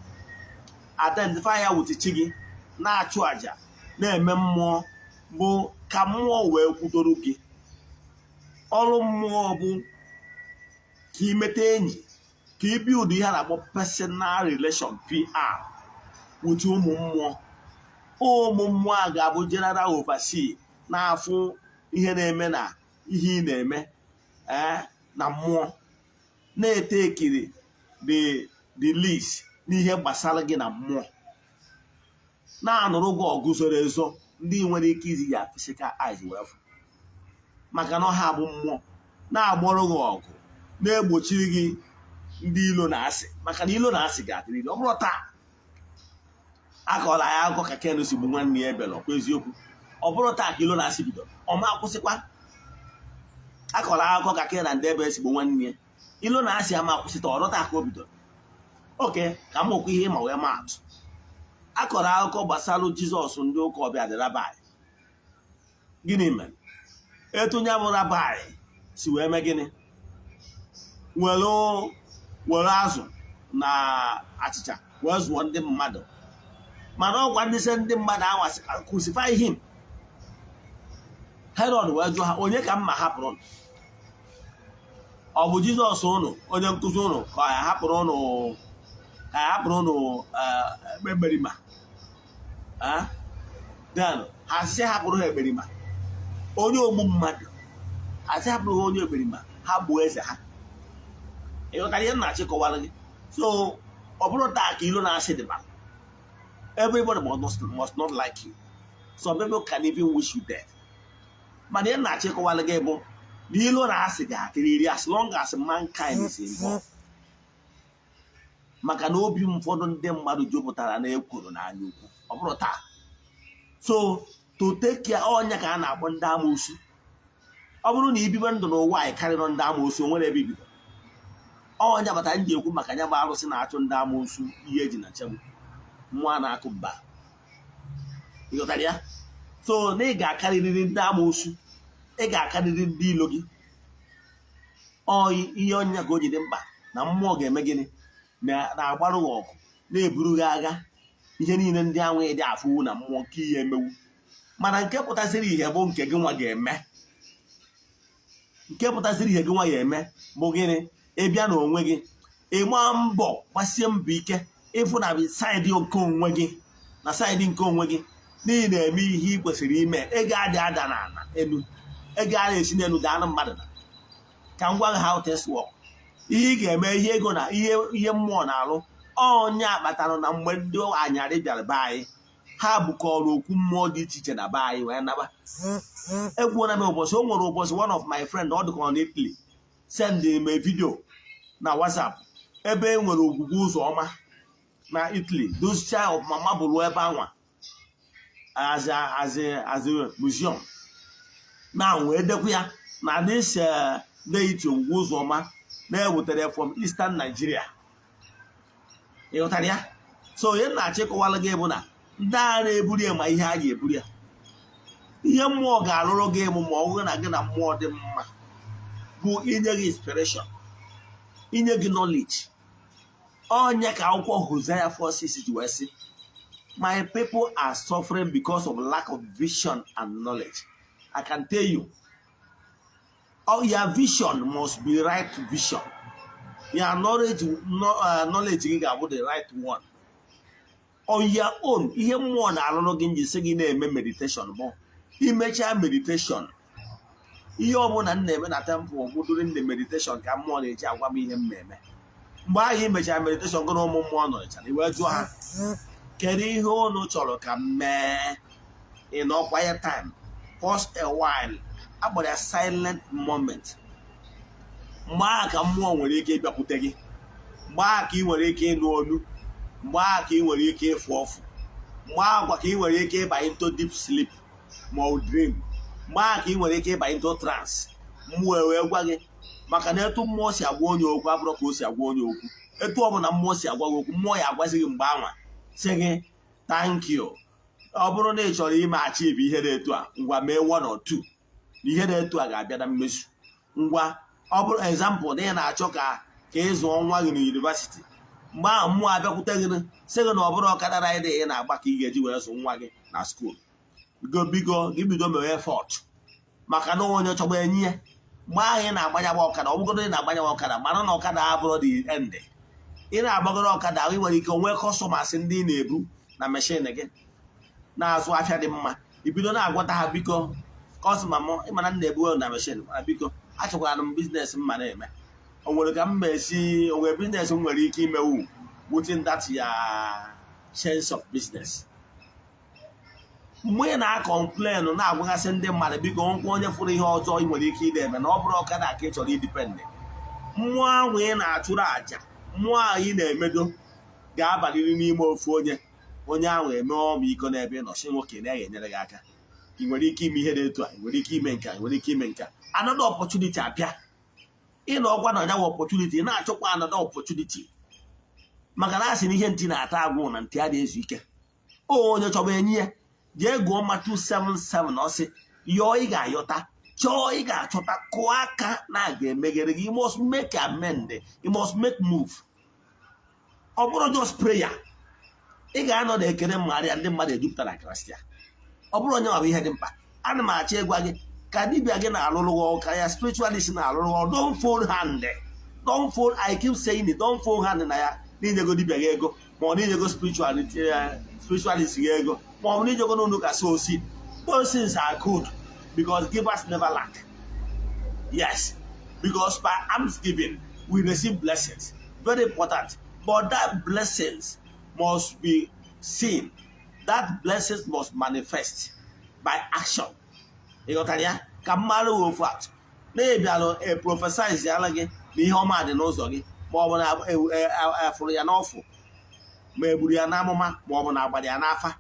identify ya with chi gị, na-achụ àjà, na-eme mmụọ, bụ ka mmụọ wee kwudoro gị. Ọrụ mmụọ bụ ka imeta enyi, ka ị build ihe a na-akpọ personal relation, PR, with ụmụ mmụọ. Ụmụ mmụọ a ga-abụ general overseer na-afụ ihe na-eme na ihe ị na-eme na mmụọ, na-ete ekiri the list N'ihe gbasara gị na mmụọ, na-anụrụ gị ọgụ zoro ezo ndị nwere ike izi ya physical eyes wee fụ, maka na ọha bụ mmụọ na-agbọrọ gị ọgụ, na-egbochiri gị ndị ilo na asị, maka na ilo na asị ga-adịrịrị. Ọ bụrụ taa akọọla ya akụkọ ka Ken si gbu nwanne ya Ebel, ọkwa eziokwu? Ọ bụrụ taa ka ilo na asị bidoro, ọ ma akwụsịkwa. Akọrọ akụkọ ka Ken na ndị Ebel si gbu nwanne ya, ilo na asị ama akwụsịta. Ọrụ taa ka o bidoro. Oke ka m okwu ihe ma wee maa atụ, akọrọ akụkọ gbasara Jizọs, ndị ụka ọbịa dị rabbi. Gịnị mere etu nya bụ rabbi si wee mee gịnị? Were were azụ na achịcha wee zụọ ndị mmadụ, mana ọgwa ndị sị ndị mmadụ anwasị crucify him. Herod wee jụọ ha, "Onye ka mma hapụrụ? Ọ bụ Jizọs ụnụ, onye nkụzi ụnụ, ka ya hapụrụ ụnụ, ka ya hapụrụ ụnụ ekperima?" Then ha sị hapụrụ ha ekperima, onye ogbu mmadụ. Ha sị hapụrụ ha onye ekperima, ha gbuo eze ha. Ịghọtara ihe m na-achịkọwara gị? So ọ bụrụ taa ka ilo na-asị dịba, everybody must not like you. Some people can even wish you dead. Mana ihe m na-achịkọwara gị bụ na ilo na asị ga-adịrịrị as long as mankind is involved, maka na obi ụfọdụ ndị mmadụ jupụtara na ekworo na anya ukwu. Ọ bụrụ taa, so to take care ọnya ka a na-akpọ ndị amoosu. Ọ bụrụ na ibibe ndụ n'ụwa anyị karịrị ndị amoosu, o nwere ebe ibido ọnya bata m ji ekwu maka ya bụ arụsị na-achụ ndị amoosu, ihe eji na nchegbu nwa na-akụ mba. Ịghọtara ya? So na ị ga-akarịrịrị ndị amoosu, ị ga-akarịrị ndị ilo gị. Ọ ihe ọnya ka o ji dị mkpa na mmụọ ga-eme gịnị? Na-agbarụ gị ọgụ, na-eburu gị agha. Ihe niile ndị ahụ ịdị afụwu na mmụọ nke ihe emewu, mana nke pụtasịrị ihe bụ nke gị nwa ga-eme. Nke pụtasịrị ihe gị nwa ga-eme bụ gịnị? Ịbịa n'onwe gị, ịgba mbọ, gbasie mbọ ike ịfụ na side nke onwe gị, na side nke onwe gị, n'ihi na-eme ihe ị kwesịrị ime. Ego adị ada n'ala elu, ego a na-esi n'elu daa na mmadụ. Na ka m gwa gị how things work. Ihe ị ga-eme, ihe ego na ihe ihe mmụọ na-alụ, onye akpatara na mgbe ndị anyarị bịara be anyị, ha bukọrọ okwu mmụọ dị iche iche na be anyị wee naba. Ekwuona m ụbọchị o nwere ụbọchị, one of my friend, ọ dịka ọ na Italy, send m a video na WhatsApp ebe e nwere ogwugwu ụzọ ọma na Italy, dozichaa ọfụma, mabụrụ ebe anwa as a museum na wee dekwa ya na this deity ogwugwu ụzọ ọma na-ewetara from Eastern Nigeria. Ịghọtara ya? So onye na-achọ ịkọwara gị bụ na ndị agha na-eburu ya, ma ihe a ga-eburu ya, ihe mmụọ ga-alụrụ gị bụ, ma ọ bụrụ na gị na mmụọ dị mma, bụ inye gị inspiration, inye gị knowledge. Onye ka akwụkwọ Hosea 4:6 ji wee sị, "My people are suffering because of lack of vision and knowledge." I can tell you, oh, your vision must be right vision. Your knowledge, no, knowledge gị ga-abụ the right one on your own. Ihe mmụọ na-alụrụ gị nji sị gị na-eme meditation bụ imechaa meditation. Ihe ọbụla m na-eme na temple bụ during the meditation ka mmụọ na-eji agwa m ihe m na-eme. Mgbe ahụ i mechara meditation, gị na ụmụ mmụọ nọrịchara, i wee jụọ ha, "Kedu ihe unu chọrọ ka m mee?" In a quiet time, pause a while, akpọrọ ya silent moment. Mgbe ahụ ka mmụọ nwere ike ịbịakwute gị, mgbe ahụ ka ị nwere ike ịnụ olu, mgbe ahụ ka ị nwere ike ịfụ ọfụ, mgbe ahụ kwa ka ị nwere ike ịba into deep sleep ma ọ dream, mgbe ahụ ka ị nwere ike ịba into trance. Mmụọ wee gwa gị, maka na etu mmụọ si agwa onye okwu abụrụ ka o si agwa onye okwu. Etu ọbụla mmụọ si agwa gị okwu, mmụọ ya agwazi gị mgbe anwa, sị gị, "Thank you. Ọ bụrụ na ị chọrọ ime achieve ihe dị etu a, ngwa, mee one or two na ihe dị etu a ga-abịa na mmezu." Ngwa, ọ bụrụ example na ị na-achọ ka ị zụọ nwa gị na university, mgbe ahụ mmụọ abịakwute gị, sị gị na ọ bụrụ ọkada rider ị na-agba ka ị ga-eji wee zụ nwa gị na school. Bigo, bigo, gị bido mewe effort, maka na onye chọgba enyi ya. Mgbe ahụ ị na-agbanya ọkada, ọ bụgodo ị na-agbanya ọkada, mara na ọkada abụrụ the end. Ị na-agbagoro ọkada, ị nwere ike nwee customers ndị ị na-ebu na machine gị na-azụ afịa dị mma. Ibido na-agwata ha, "Biko, customer m, ịmana m na-ebu na machine, mana biko, achọkwara m business m ma na-eme. O nwere ka m ma esi, o nwere business m nwere ike imewu?" Within that your sense of business, mgbe ị na-acomplain, na-agwagasị ndị mmadụ, biko, nkwa onye fụrụ ihe ọjọọ ị nwere ike ide na ọ bụrụ ọkada ka ị chọrọ idepend, mmụọ ahụ ị na-achụrụ àjà, mmụọ ahụ ị na-emedo ga-abalịrị n'ime ofu onye. Onye ahụ eme ọmịiko n'ebe ị nọ, sị, nwoke na-enyere gị aka, ị nwere ike ime ihe dị etu a, ị nwere ike ime nke a, ị nwere ike ime nke a. Another opportunity abịa, ịnọ ọgwa na ọnyanwa opportunity, ị na-achọkwa another opportunity, maka na a sị na ihe ntị na-ata agwụ na ntị adịghị ezu ike. Onye chọba enyi ya, jee gụọ Matthew 7:7. Ọ sị, yọọ, ị ga-ayọta; chọọ, ị ga-achọta; kụọ aka na a ga-emeghere gị. You must make amend, you must make move. Ọ bụrụ just prayer ị ga-anọ na ekele mmarịa ndị mmadụ ejupụta na Kraịst ya, ọ bụrụ onye ọ bụ ihe dị mkpa. Ana m achọ ịgwa gị ka dibịa gị na-alụrụ gị ọrụ, ka ya spiritualist na-alụrụ gị ọrụ. Don't fold hand, don't fold. I keep saying it, don't fold hand na ya n'inyego dibịa gị ego, ma ọ n'inyego spiritualist gị ego, ma ọ bụ n'inyego n'ụlọ ụka sow seed. Those things are good because givers never lack. Yes, because by almsgiving we receive blessings. Very important. But that blessings must be seen, that blessings must manifest by action. Ị ghọtara ya? Ka mmadụ ofu atụ na-ebialụ e prophesize ala gị na ihe ọma dị n'ụzọ gị, ma ọ bụ na afụrụ ya n'ọfụ, ma egburu ya n'amụma, ma ọ bụ na agbara ya n'afa.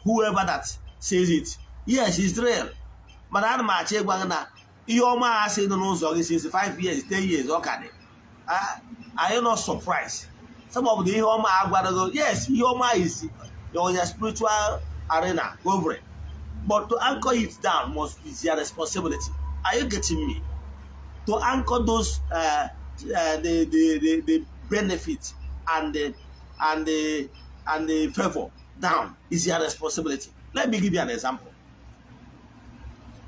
Whoever that says it, yes, it's real. Mana ana m achọ ịgwa gị na ihe ọma a sị dị n'ụzọ gị since 5 years, 10 years, ọ ka dị. Are you not surprised? Some of the ihe ọma a gwara gị, yes, ihe ọma is on your spiritual arena covering, but to anchor it down must be their responsibility. Are you getting me? To anchor those the benefit and the favor down is your responsibility. Let me give you an example.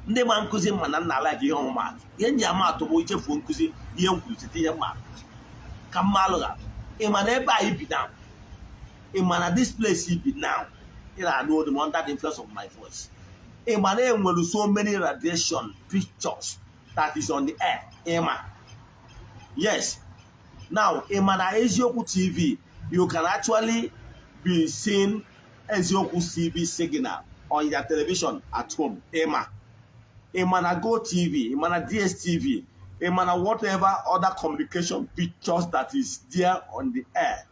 Ndị ma nkụzi mma na nna like ihe ọmụmatụ, ihe nji ama atụ bụ ichefuo nkụzi ihe m kwuru, cheta ihe mma ka mma alụghị atụ. Ị ma na ebe a bi now, ị ma na this place you be now, ị na-anụ olu m under the influence of my voice, ị ma na enwere so many radiation pictures that is on the air? Ị ma? Yes. Now, ị ma na Eziokwu TV, you can actually be seeing Eziokwu TV signal on your television at home? Ị ma? Ị ma na Go TV, ị ma na DSTV, ị ma na whatever other communication pictures that is there on the air,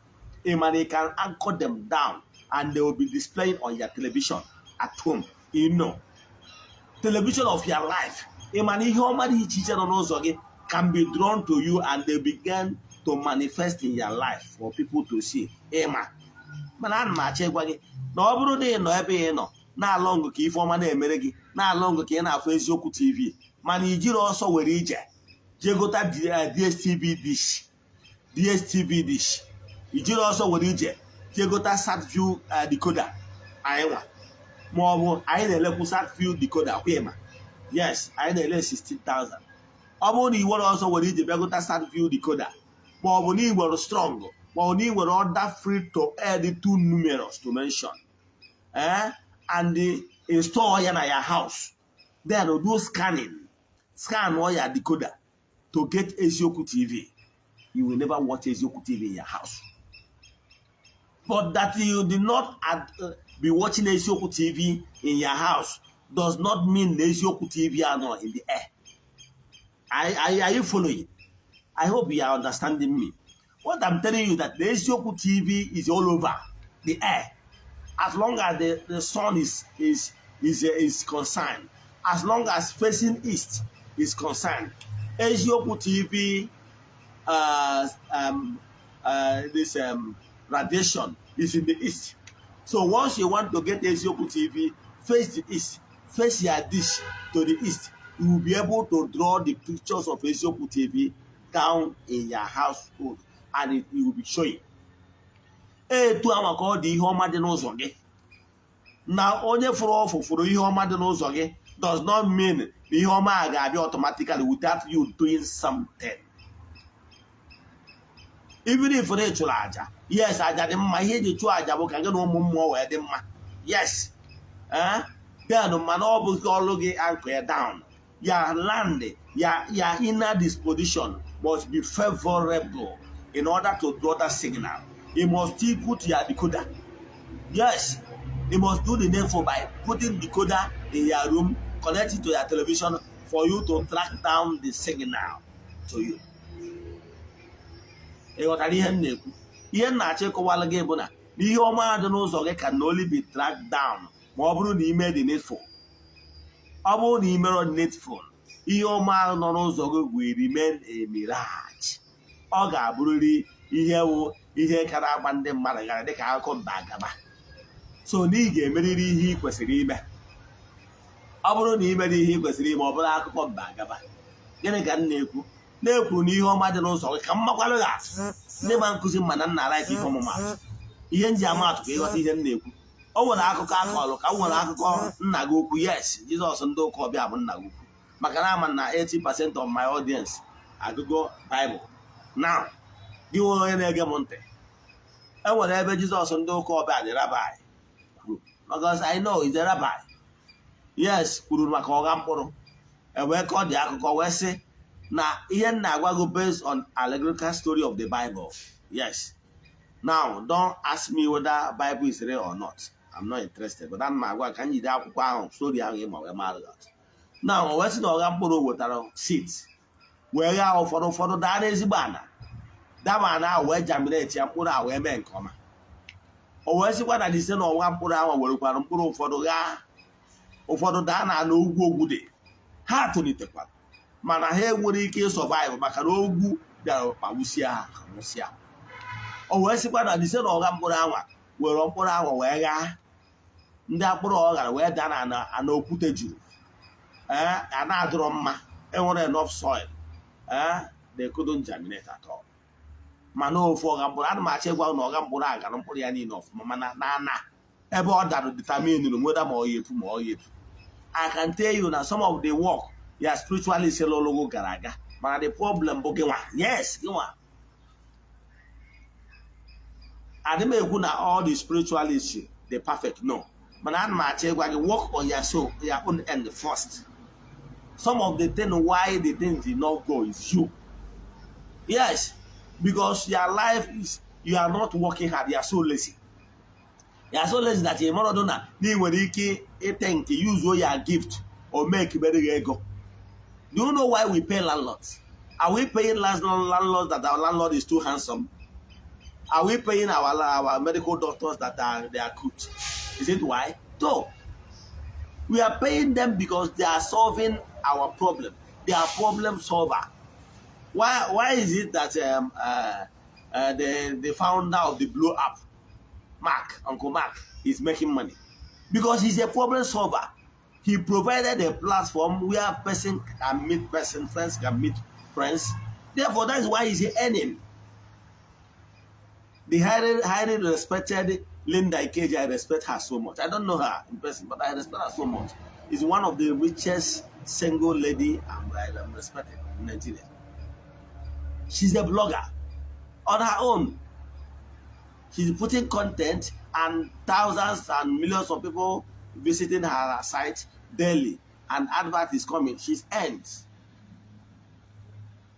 ị ma na you can anchor them down and they will be displaying on your television at home? Television of your life. Ị ma na ihe ọma dị iche iche nọ n'ụzọ gị can be drawn to you and they begin to manifest in your life for people to see? Ị ma? Mana ana m achọ ịgwa gị na ọ bụrụ na ị nọ ebe ị nọ na-alọ ngụ ka ife ọma na-emere gị, na-alọ ngụ ka ị na-afụ Eziokwu TV, mana i jiri ọsọ were ije jee gota DSTV dish, DSTV dish, i jiri ọsọ were ije jee gota Satview decoder anyị nwa, ma ọ bụ anyị na-elekwu Satview decoder kwa, ịma? Yes, anyị na-ele 16,000. Ọ bụrụ na ị were ọsọ were ije bịa gota Satview decoder, ma ọ bụ na ị nwere strong, ma ọ bụ na ị nwere other free to air dị too numerous to mention, and install ya na your house, then do scanning, scan ya decoder to get Eziokwu TV, you will never watch Eziokwu TV in your house. But that you did not be watching Eziokwu TV in your house does not mean Eziokwu TV are not in the air. Are you following? I hope you are understanding me. What I'm telling you, that the Eziokwu TV is all over the air. As long as the sun is concerned, as long as facing east is concerned, Eziokwu TV this radiation is in the east. So once you want to get Eziokwu TV, face the east, face your dish to the east. You will be able to draw the pictures of Eziokwu TV down in your household and it will be showing. Etu ama ka ọ dị ihe ọma dị n'ụzọ gị, na onye fụrụ ọfụ fụrụ ihe ọma dị n'ụzọ gị does not mean na ihe ọma a ga-abịa automatically without you doing something. Even if na ị chụrụ aja, yes, aja dị mma. Ihe eji chụọ aja bụ ka gị na ụmụ mmụọ wee dị mma, yes. Then mana ọ bụghị ọlụ gị anchor ya down. Your land, your inner disposition must be favorable in order to draw that signal. You must still put your decoder. Yes, you must do the needful by putting decoder in your room, connect it to your television for you to track down the signal to you. Ị ghọtara ihe m na-ekwu? Ihe m na-achọ ịkọwala gị bụ na ihe ọma dị n'ụzọ gị can only be tracked down ma ọ bụrụ na ime the needful. Ọ bụrụ na ị mere needful, ihe ọma ahụ nọ n'ụzọ gị will remain a mirage. Ọ ga-abụrịrị ihe wụ ihe kara agba ndị mmadụ gara dịka akụkọ mba agaba. So na ị ga-emerịrị ihe ị kwesịrị ime. Ọ bụrụ na ị mere ihe ị kwesịrị ime, ọ bụrụ akụkọ mba agaba. Gịnị ka m na-ekwu? Na-ekwuru na ihe ọma dị n'ụzọ gị ka m makwalụ gị atụ. Ndị ma nkụzi mma na nna like ihe ọmụmatụ, ihe nji ama atụ ka ịghọta ihe m na-ekwu. O nwere akụkọ akọlụ ka m nwere akụkọ nna gị ukwu. Yes, Jizọs ndị ụka ọbịa bụ nna gị ukwu, maka na ama na 80% of my audience agụgo Bible. Now, gị nwe onye na-ege m ntị, e nwere ebe Jizọs ndị ụka ọbịa dị rabbi kwuru, because I know he's a rabbi, yes, kwuru maka ọgha mkpụrụ. Ewee ka ọ dị akụkọ wee sị na ihe m na-agwa gị based on allegorical story of the Bible. Yes, now don't ask me whether Bible is real or not, I'm not interested, but ana m agwa ka m jide akwụkwọ ahụ, story ahụ ịma wee mara gị atụ. Now, o wee sị na ọgha mkpụrụ wetara seeds wee ghaa ụfọdụ, ụfọdụ daa n'ezigbo ana, dama ana ahụ wee germinate ya, mkpụrụ ahụ wee mee nke ọma. O wee sịkwa na ise na ọgha mkpụrụ ahụ werekwara mkpụrụ ụfọdụ ghaa, ụfọdụ daa na ala ogwu, ogwu dị ha tolitekwara, mana ha enwere ike ịsurvive maka na ogwu bịara kpagbusia ha, ha nwụsịa. O wee sịkwa na ise na ọgha mkpụrụ anwa were mkpụrụ ahụ wee ghaa, ndị akpụrụ ọ ghara wee daa na ana, ana okwute juru, ee, ana adịrọ mma, enwere enough soil, ee, they couldn't germinate at all. Mana ofu ọgha mkpụrụ, ana m achọ ịgwa na ọgha mkpụrụ a gara mkpụrụ ya niile ọfụma, mana na ana ebe ọ dara determine whether ma ọ ya epu ma ọ ya epu. I can tell you na some of the work ya spiritualist lụlụgụ gara aga, mana the problem bụ gịnwa. Yes, gịnwa. Adị m ekwu na all the spiritualists dey perfect, no, mana ana m achọ ịgwa gị, work on your soul, your own end first. Some of the thing why the things did not go is you. Yes, because your life is, you are not working hard. You are so lazy, you are so lazy that ị mara na ị nwere ike ite nke use your gift or make mere gị ego. Do you know why we pay landlords? Are we paying landlords that our landlord is too handsome? Are we paying our medical doctors that are they are good? Is it why? No, we are paying them because they are solving our problem. They are problem solver. Why is it that the founder of the Blue App, Mark, Uncle Mark, is making money? Because he's a problem solver. He provided a platform where person can meet person, friends can meet friends. Therefore, that is why he's earning. The highly, highly respected Linda Ikeji, I respect her so much. I don't know her in person, but I respect her so much. Is one of the richest single lady I'm respected in Nigeria. She's a blogger on her own. She's putting content and thousands and millions of people visiting her site daily, and advert is coming. She's earned.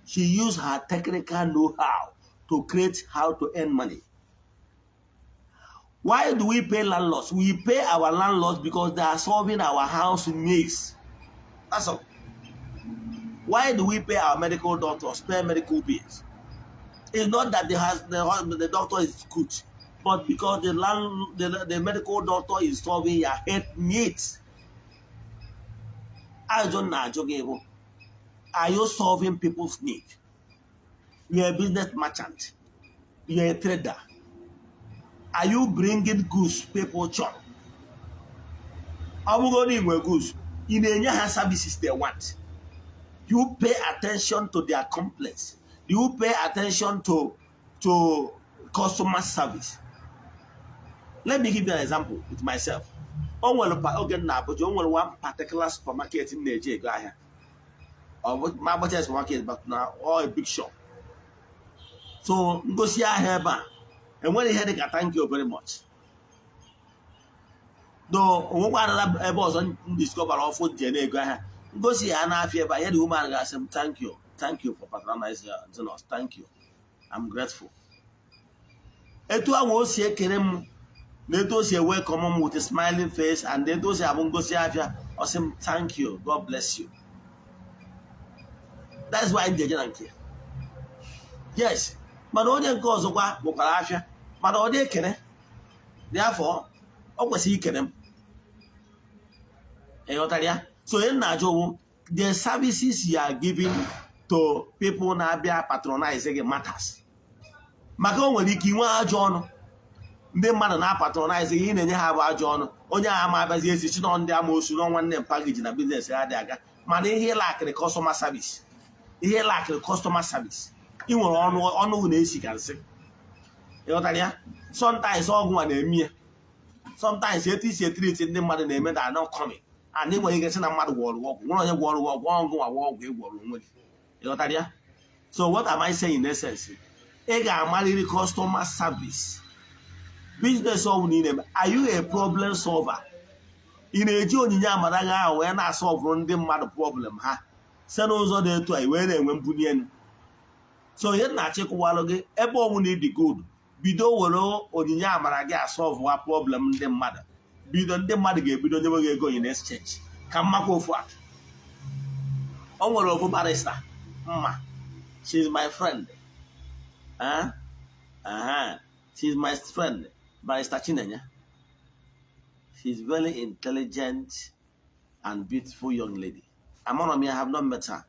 She used her technical know-how to create how to earn money. Why do we pay landlords? We pay our landlords because they are solving our house needs. That's all. Why do we pay our medical doctors, pay medical bills? It's not that the doctor is good, but because the medical doctor is solving your health needs. Ajụjụ na-ajụ gị bụ, are you solving people's need? You're a business merchant. You're a trader. Are you bringing goods people chọrọ? Ọ bụrụ na ị nwere goods, ị na-enye ha services they want? Do you pay attention to their complaints? Do you pay attention to customer service? Let me give you an example with myself. O nwere oge m na Abuja, o nwere one particular supermarket m na-eji ego ahịa. Ọ bụ ma agbacha supermarket, but na all a big shop. So ngosi ahịa ebe a, enwere ihe dị ka "Thank you very much." Though onwekwa another ebe ọzọ m discover ọfụ nje na-ego ahịa, ngosi ya n'afịa ebe a, ya the woman ga-asị m, "Thank you, thank you for patronizing us, thank you, I'm grateful." Etu ahụ o si ekele m na etu o si welcome m with a smiling face and etu o si abụ ngosi afịa, ọ sị m, "Thank you, God bless you." That's why m ji eje na nke ya. Yes, mana onye nke ọzọkwa nwekwara afịa, mana ọ dị ekele dị afọ ọ kwesịrị ikele m. Ị ghọtara ya? So onye na-ajụ owu, the services you are giving to people na-abịa patronize gị matters, maka o nwere ike inwe ajọ ọnụ. Ndị mmadụ na-patronize gị, ị na-enye ha bụ ajọ ọnụ. Onye agha ma abịazi esi chi nọ ndị amoosu nọ nwanne mpa gị ji na business ya dị aga. Mana ihe lackịrị customer service, ihe lackịrị customer service. Ị nwere ọnụ, ọnụ na-esi ka nsị. Ịghọtara ya? Sometimes ọgwụ nwa na-eme ya. Sometimes etu isi etreat ndị mmadụ na-eme na not coming, and ị nwere ike sị na mmadụ gwọrọ ọgwụ. Nwere onye gwọrọ ọgwụ, ọgwụ nwa ọgwụ ị gwọrọ onwe gị. Ịghọtara ya? So what am I saying in essence? Ị ga-amarịrị customer service. Business ọ bụla ị na-eme, are you a problem solver? Ị na-eji onyinye amara gị ahụ wee na-asolverụ ndị mmadụ problem ha site n'ụzọ dị etu a, i wee na-enwe mbuli elu. So ihe na-achịkọwalụ gị, ebe ọbụla ị dị good, bido were onyinye amara gị asolvewa problem ndị mmadụ. Bido, ndị mmadụ ga-ebido nyewe gị ego in exchange. Ka mmakwa ofu atụ. O nwere ofu barrister mma. She is my friend. Eh? Uh-huh. She is my friend, Barrister Chinenye. She is very intelligent and beautiful young lady. Among me, I have not met her,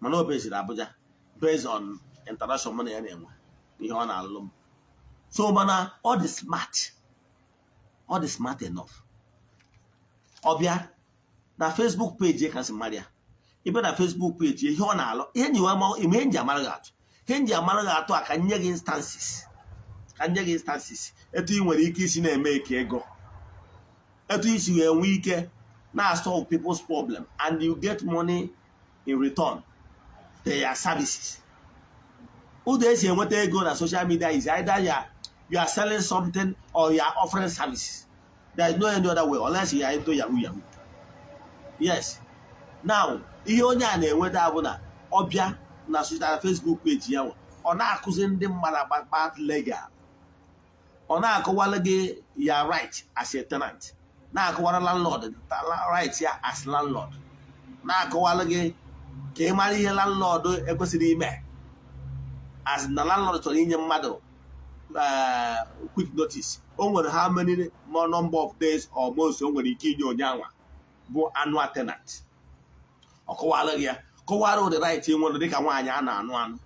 mana o beziri Abuja based on international money ya na-enwe ihe ọ na-alụ m. So mana ọ dị smart, ọ dị smart enough. Ọ bịa na Facebook page ya, kasị mara ya ibe na Facebook page ya, ihe ọ na-alụ, ihe nyiwe ime, ihe nji amara gị atụ, ihe nji amara gị atụ a, ka nye gị instances, ka nye gị instances etu ị nwere ike isi na-eme eke ego, etu isi wee nwee ike na-solve people's problem and you get money in return their services. Ụzọ esi enweta ego na social media is either you are selling something or you are offering services. There is no any other way unless you are into yahoo yahoo. Yes. Now, ihe onye a na-enweta bụ na ọbịa na social Facebook page ya, ọ na-akụzi ndị mmadụ about legal, ọ na-akọwara gị ya right as a tenant, na-akọwara landlord right ya as landlord, na-akọwara gị ka ị mara ihe landlord ekwesịrị ime, as na landlord chọrọ inye mmadụ quick notice, o nwere how many more number of days or months o nwere ike inye onye anwa bụ annual tenant. Ọ kọwara gị ya, kọwara ụdị right ị nwere dịka nwaanyị a na-anụ anụ,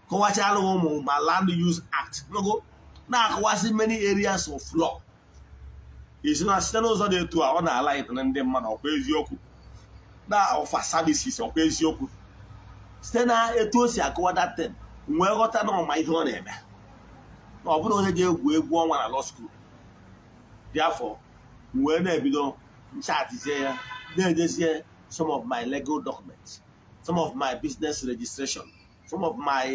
kọwachara ụmụ ma Land Use Act nogo, na-akọwasị many areas of law. Isi na site n'ụzọ dị etu a, ọ na-ala ịtụrụ ndị mmadụ. Ọkwa eziokwu na offer services, ọkwa eziokwu. Site na etu o si akọwa datin, wee ghọta na ọma ihe ọ na-eme, na ọ bụrụ onye ji egwu egwu ọnwa na law school dị afọ, wee na-ebido nchatizie ya, na-ejezie some of my legal documents, some of my business registration, some of my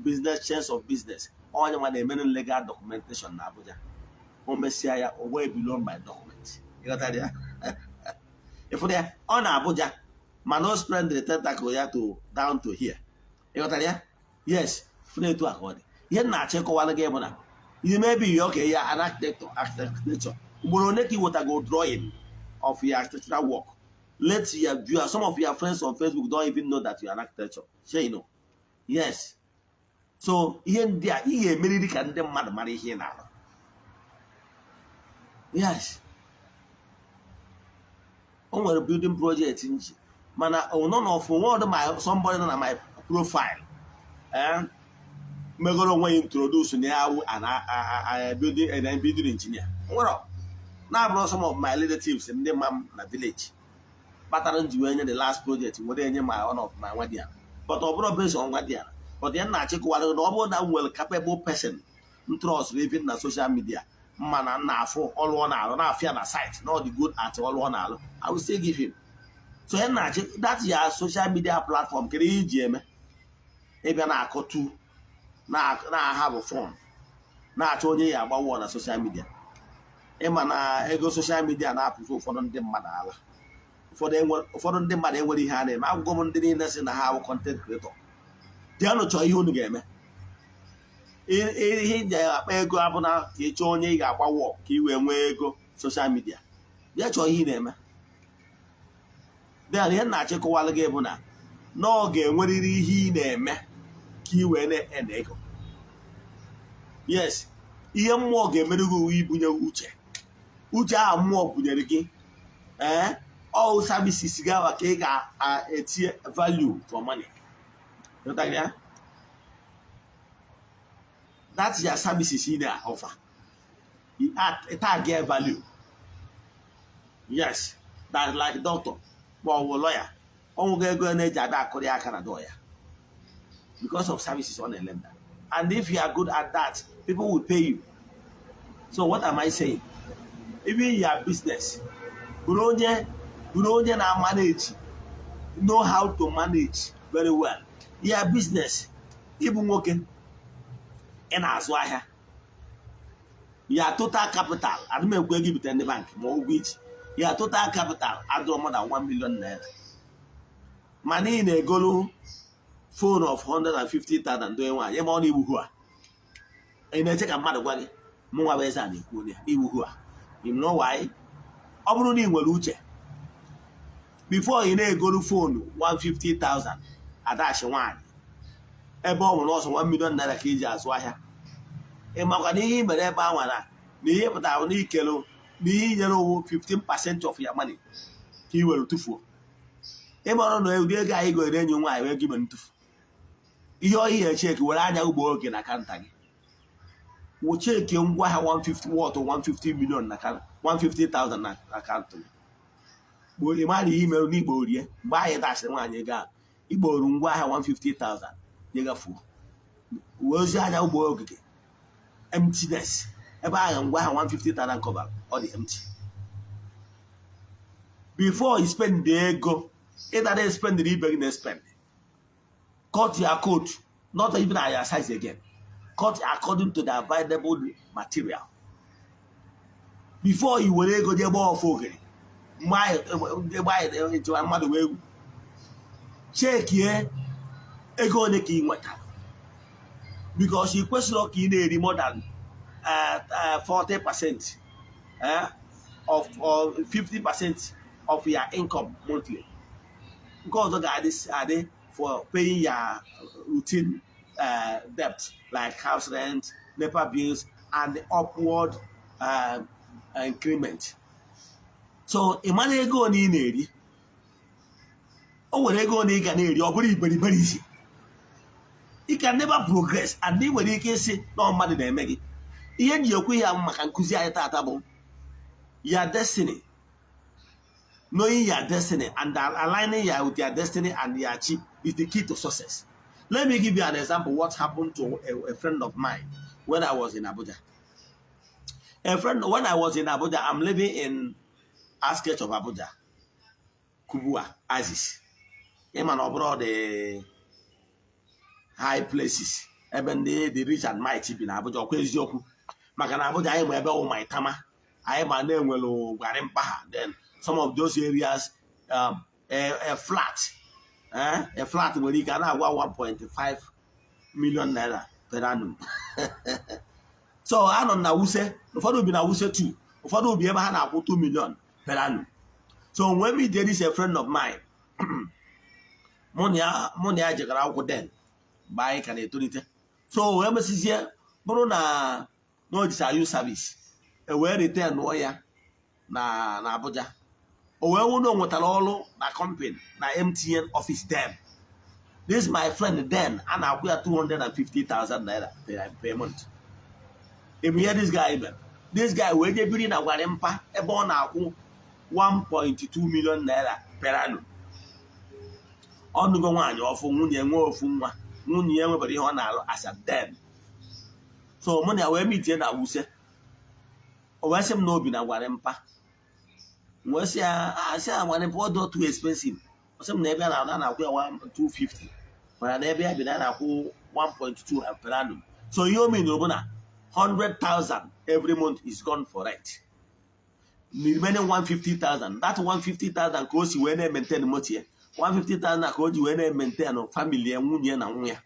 business chains of business. Onye nwa na-emere legal documentation na Abuja. O mesịa ya, o wee below my document. Ịghọtara ya? Ịfụrụ ya? Ọ na Abuja, mana o spread the tentacle ya to down to here. Ịghọtara ya? Yes. Fụrụ etu a ka ọ dị. Ihe m na-achọ ịkọwara gị bụ na ihe maybe you, okay, ya an architecture, ugboro ole ka ị wetago drawing of your architectural work? Let your viewers, some of your friends on Facebook don't even know that you are an architecture. Sure you know? Yes. So ihe ndị a, ị ga-emeriri ka ndị mmadụ mara ihe ị na-arụ. Yes, o nwere building project nji, mana none of one my somebody nọ na my profile, megoro onwe ya introduce na ya wụ an a building engineer. Nwere na-abụrụ some of my relatives, ndị ma m na village, kpatara m ji wee nye the last project were enye my one of my nwadiana. But ọ bụrụ based on nwadiana, but ya na-achịkọwara na ọ bụrụ na m nwere capable person m trust even na social media, mma na nna afụ ọrụ ọ na-arụ, na-afịa na site na ọ dị good at ọrụ ọ na-arụ, I will still give him. So ya na-achị that ya social media platform, kedu ihe iji eme? Ịbịa na-akọtu, na-ahapụ fọn, na-achọ onye ya agbawo na social media. Ịma na ego social media na-apụzi ụfọdụ ndị mmadụ ala. Ụfọdụ ndị mmadụ enwere ihe a na-eme. Agwụgwọ m ndị niile sị na ha bụ content creator, bịanụ chọọ ihe unu ga-eme. Ihe ị ji akpa ego abụna ka ị chọọ onye ị ga-agba wọ ka ị wee nwee ego social media. Bịa chọọ ihe ị na-eme. Then ihe m na-achịkọwalụ gị bụ na ọ ga-enwerịrị ihe ị na-eme ka ị wee na-ene ego. Yes, ihe mmụọ ga-emere gị uwe ibunye uche. Uche ahụ mmụọ bunyere gị, ee, all services gị awa ka ị ga-etinye value for money. Ghọtara ya? That's your services ị na-offer. You add tag value. Yes, that's like doctor ma ọ bụ lawyer. Ọnwụgo ego na-eji abịa akụrị aka na door ya because of services ọ na-elenda. And if you are good at that, people will pay you. So what am I saying? Even your business, bụrụ onye na-manage, know how to manage very well your business. Ịbụ nwoke, ị na-azụ ahịa ya, total capital, adị m ekwe gị bite ndị bank ma ụgwọ iji ya, total capital adịrọ more than 1 million naira, mana ị na-egolu phone of 150,000 doye nwaanyị ma ọ na-iwuhu a. Ị na-eche ka mmadụ gwa gị? Mụ nwa bụ eze a na-ekwu ya, iwuhu a. You know why? Ọ bụrụ na ị nwere uche, before ị na-egolu phone 150,000 adachi nwaanyị, ebe ọ nwere ọsọ 1 million naira ka iji azụ ahịa, ị makwa na ihe ị mere ebe anwa na ihe pụtara na ikelu na ihe inyere owu 15% of your money ka ị were tụfuo. Ịmara na ụdị ego anyị goro enyi nwaanyị wee gị mere ntụfu ihe ọhịa. Echeki were anya ugbo oge na counter gị, wụ cheki ngwa ahịa 150 worth 150 million na 150,000 na akaụntụ gị. Bụ ị mara ihe imerụ n'igbo orie mgbe ahụ ị dachịrị nwaanyị ego ahụ, igboru ngwa ahịa 150,000 nyegafuo wee ozi anya ugbo ogige emptiness ebe ahụ, ngwa ahịa 150,000 cover ọ dị empty. Before you spend the ego, ịdara spend ibe gị na-spend, cut your coat not even at your size again, cut according to the available material. Before i were ego jee gbaa ọfọ ogere mgbe ahụ echewa mmadụ wee egwu, chekie ego ole ka ị nwetara, because ị kwesịrị ka ị na-eri more than 40% of or 50% of your income monthly. Nke ọzọ ga-adị adị for paying your routine debt like house rent, NEPA bills and the upward increment. So ị mara ego ole ị na-eri. O nwere ego ole ị ga na-eri, ọ bụrụ iberibere isi, you can never progress. And ị nwere ike ịsị na ọ mmadụ na-eme gị ihe nji ekwu ihe ahụ. Maka nkụzi anyị tata bụ your destiny, knowing your destiny and aligning your with your destiny and your chi is the key to success. Let me give you an example, what happened to a friend of mine when I was in Abuja. A friend, when I was in Abuja, I'm living in outskirts of Abuja, Kubwa axis. Ịma na ọ bụrụ the high places ebe ndị the rich and mighty bi na Abuja. Ọkwa eziokwu, maka na Abuja anyị ma ebe wụ Maitama, anyị ma na-enwere Gwarimpa ha. Then some of those areas, a flat nwere ike a na-agwa 1.5 million naira per annum. So anọ na Wuse, ụfọdụ bi na Wuse 2, ụfọdụ bi ebe ha na-akwụ 2 million per annum. So when we did this, a friend of mine, mụ na ya jegara akwụkwọ then mgbe anyị ka na-etolite. So wee mesizie bụrụ na o jisa youth service, e wee retain nụọ ya na Abuja. O wee wụ na o nwetara ọrụ na company na MTN office. Then this my friend then, a na-akwụ ya 250,000 naira per month. Ebe ihe this guy mere, this guy wee jee biri na Gwarimpa ebe ọ na-akwụ 1.2 million naira per annum. Ọnụgo nwaanyị ọfụ, nwunye nwee ofu nwa, nwunye ya nwebara ihe ọ na-alụ as at then. So mụ na ya wee mitie na Wuse. O wee sị m na obi na Gwarimpa. Wee sị ya, asị ya Gwarimpa ọ dị too expensive. Ọ sị m na ebe a na-akwụ ya 250, mana na ebe ya bi na a na-akwụ 1.2 per annum. So ihe o mean bụ na 100,000 every month is gone for rent, the remaining 150,000, that 150,000 ka o si wee na-maintain moto ya, 150,000 ka o ji wee na-maintain family ya, nwunye na nwa ya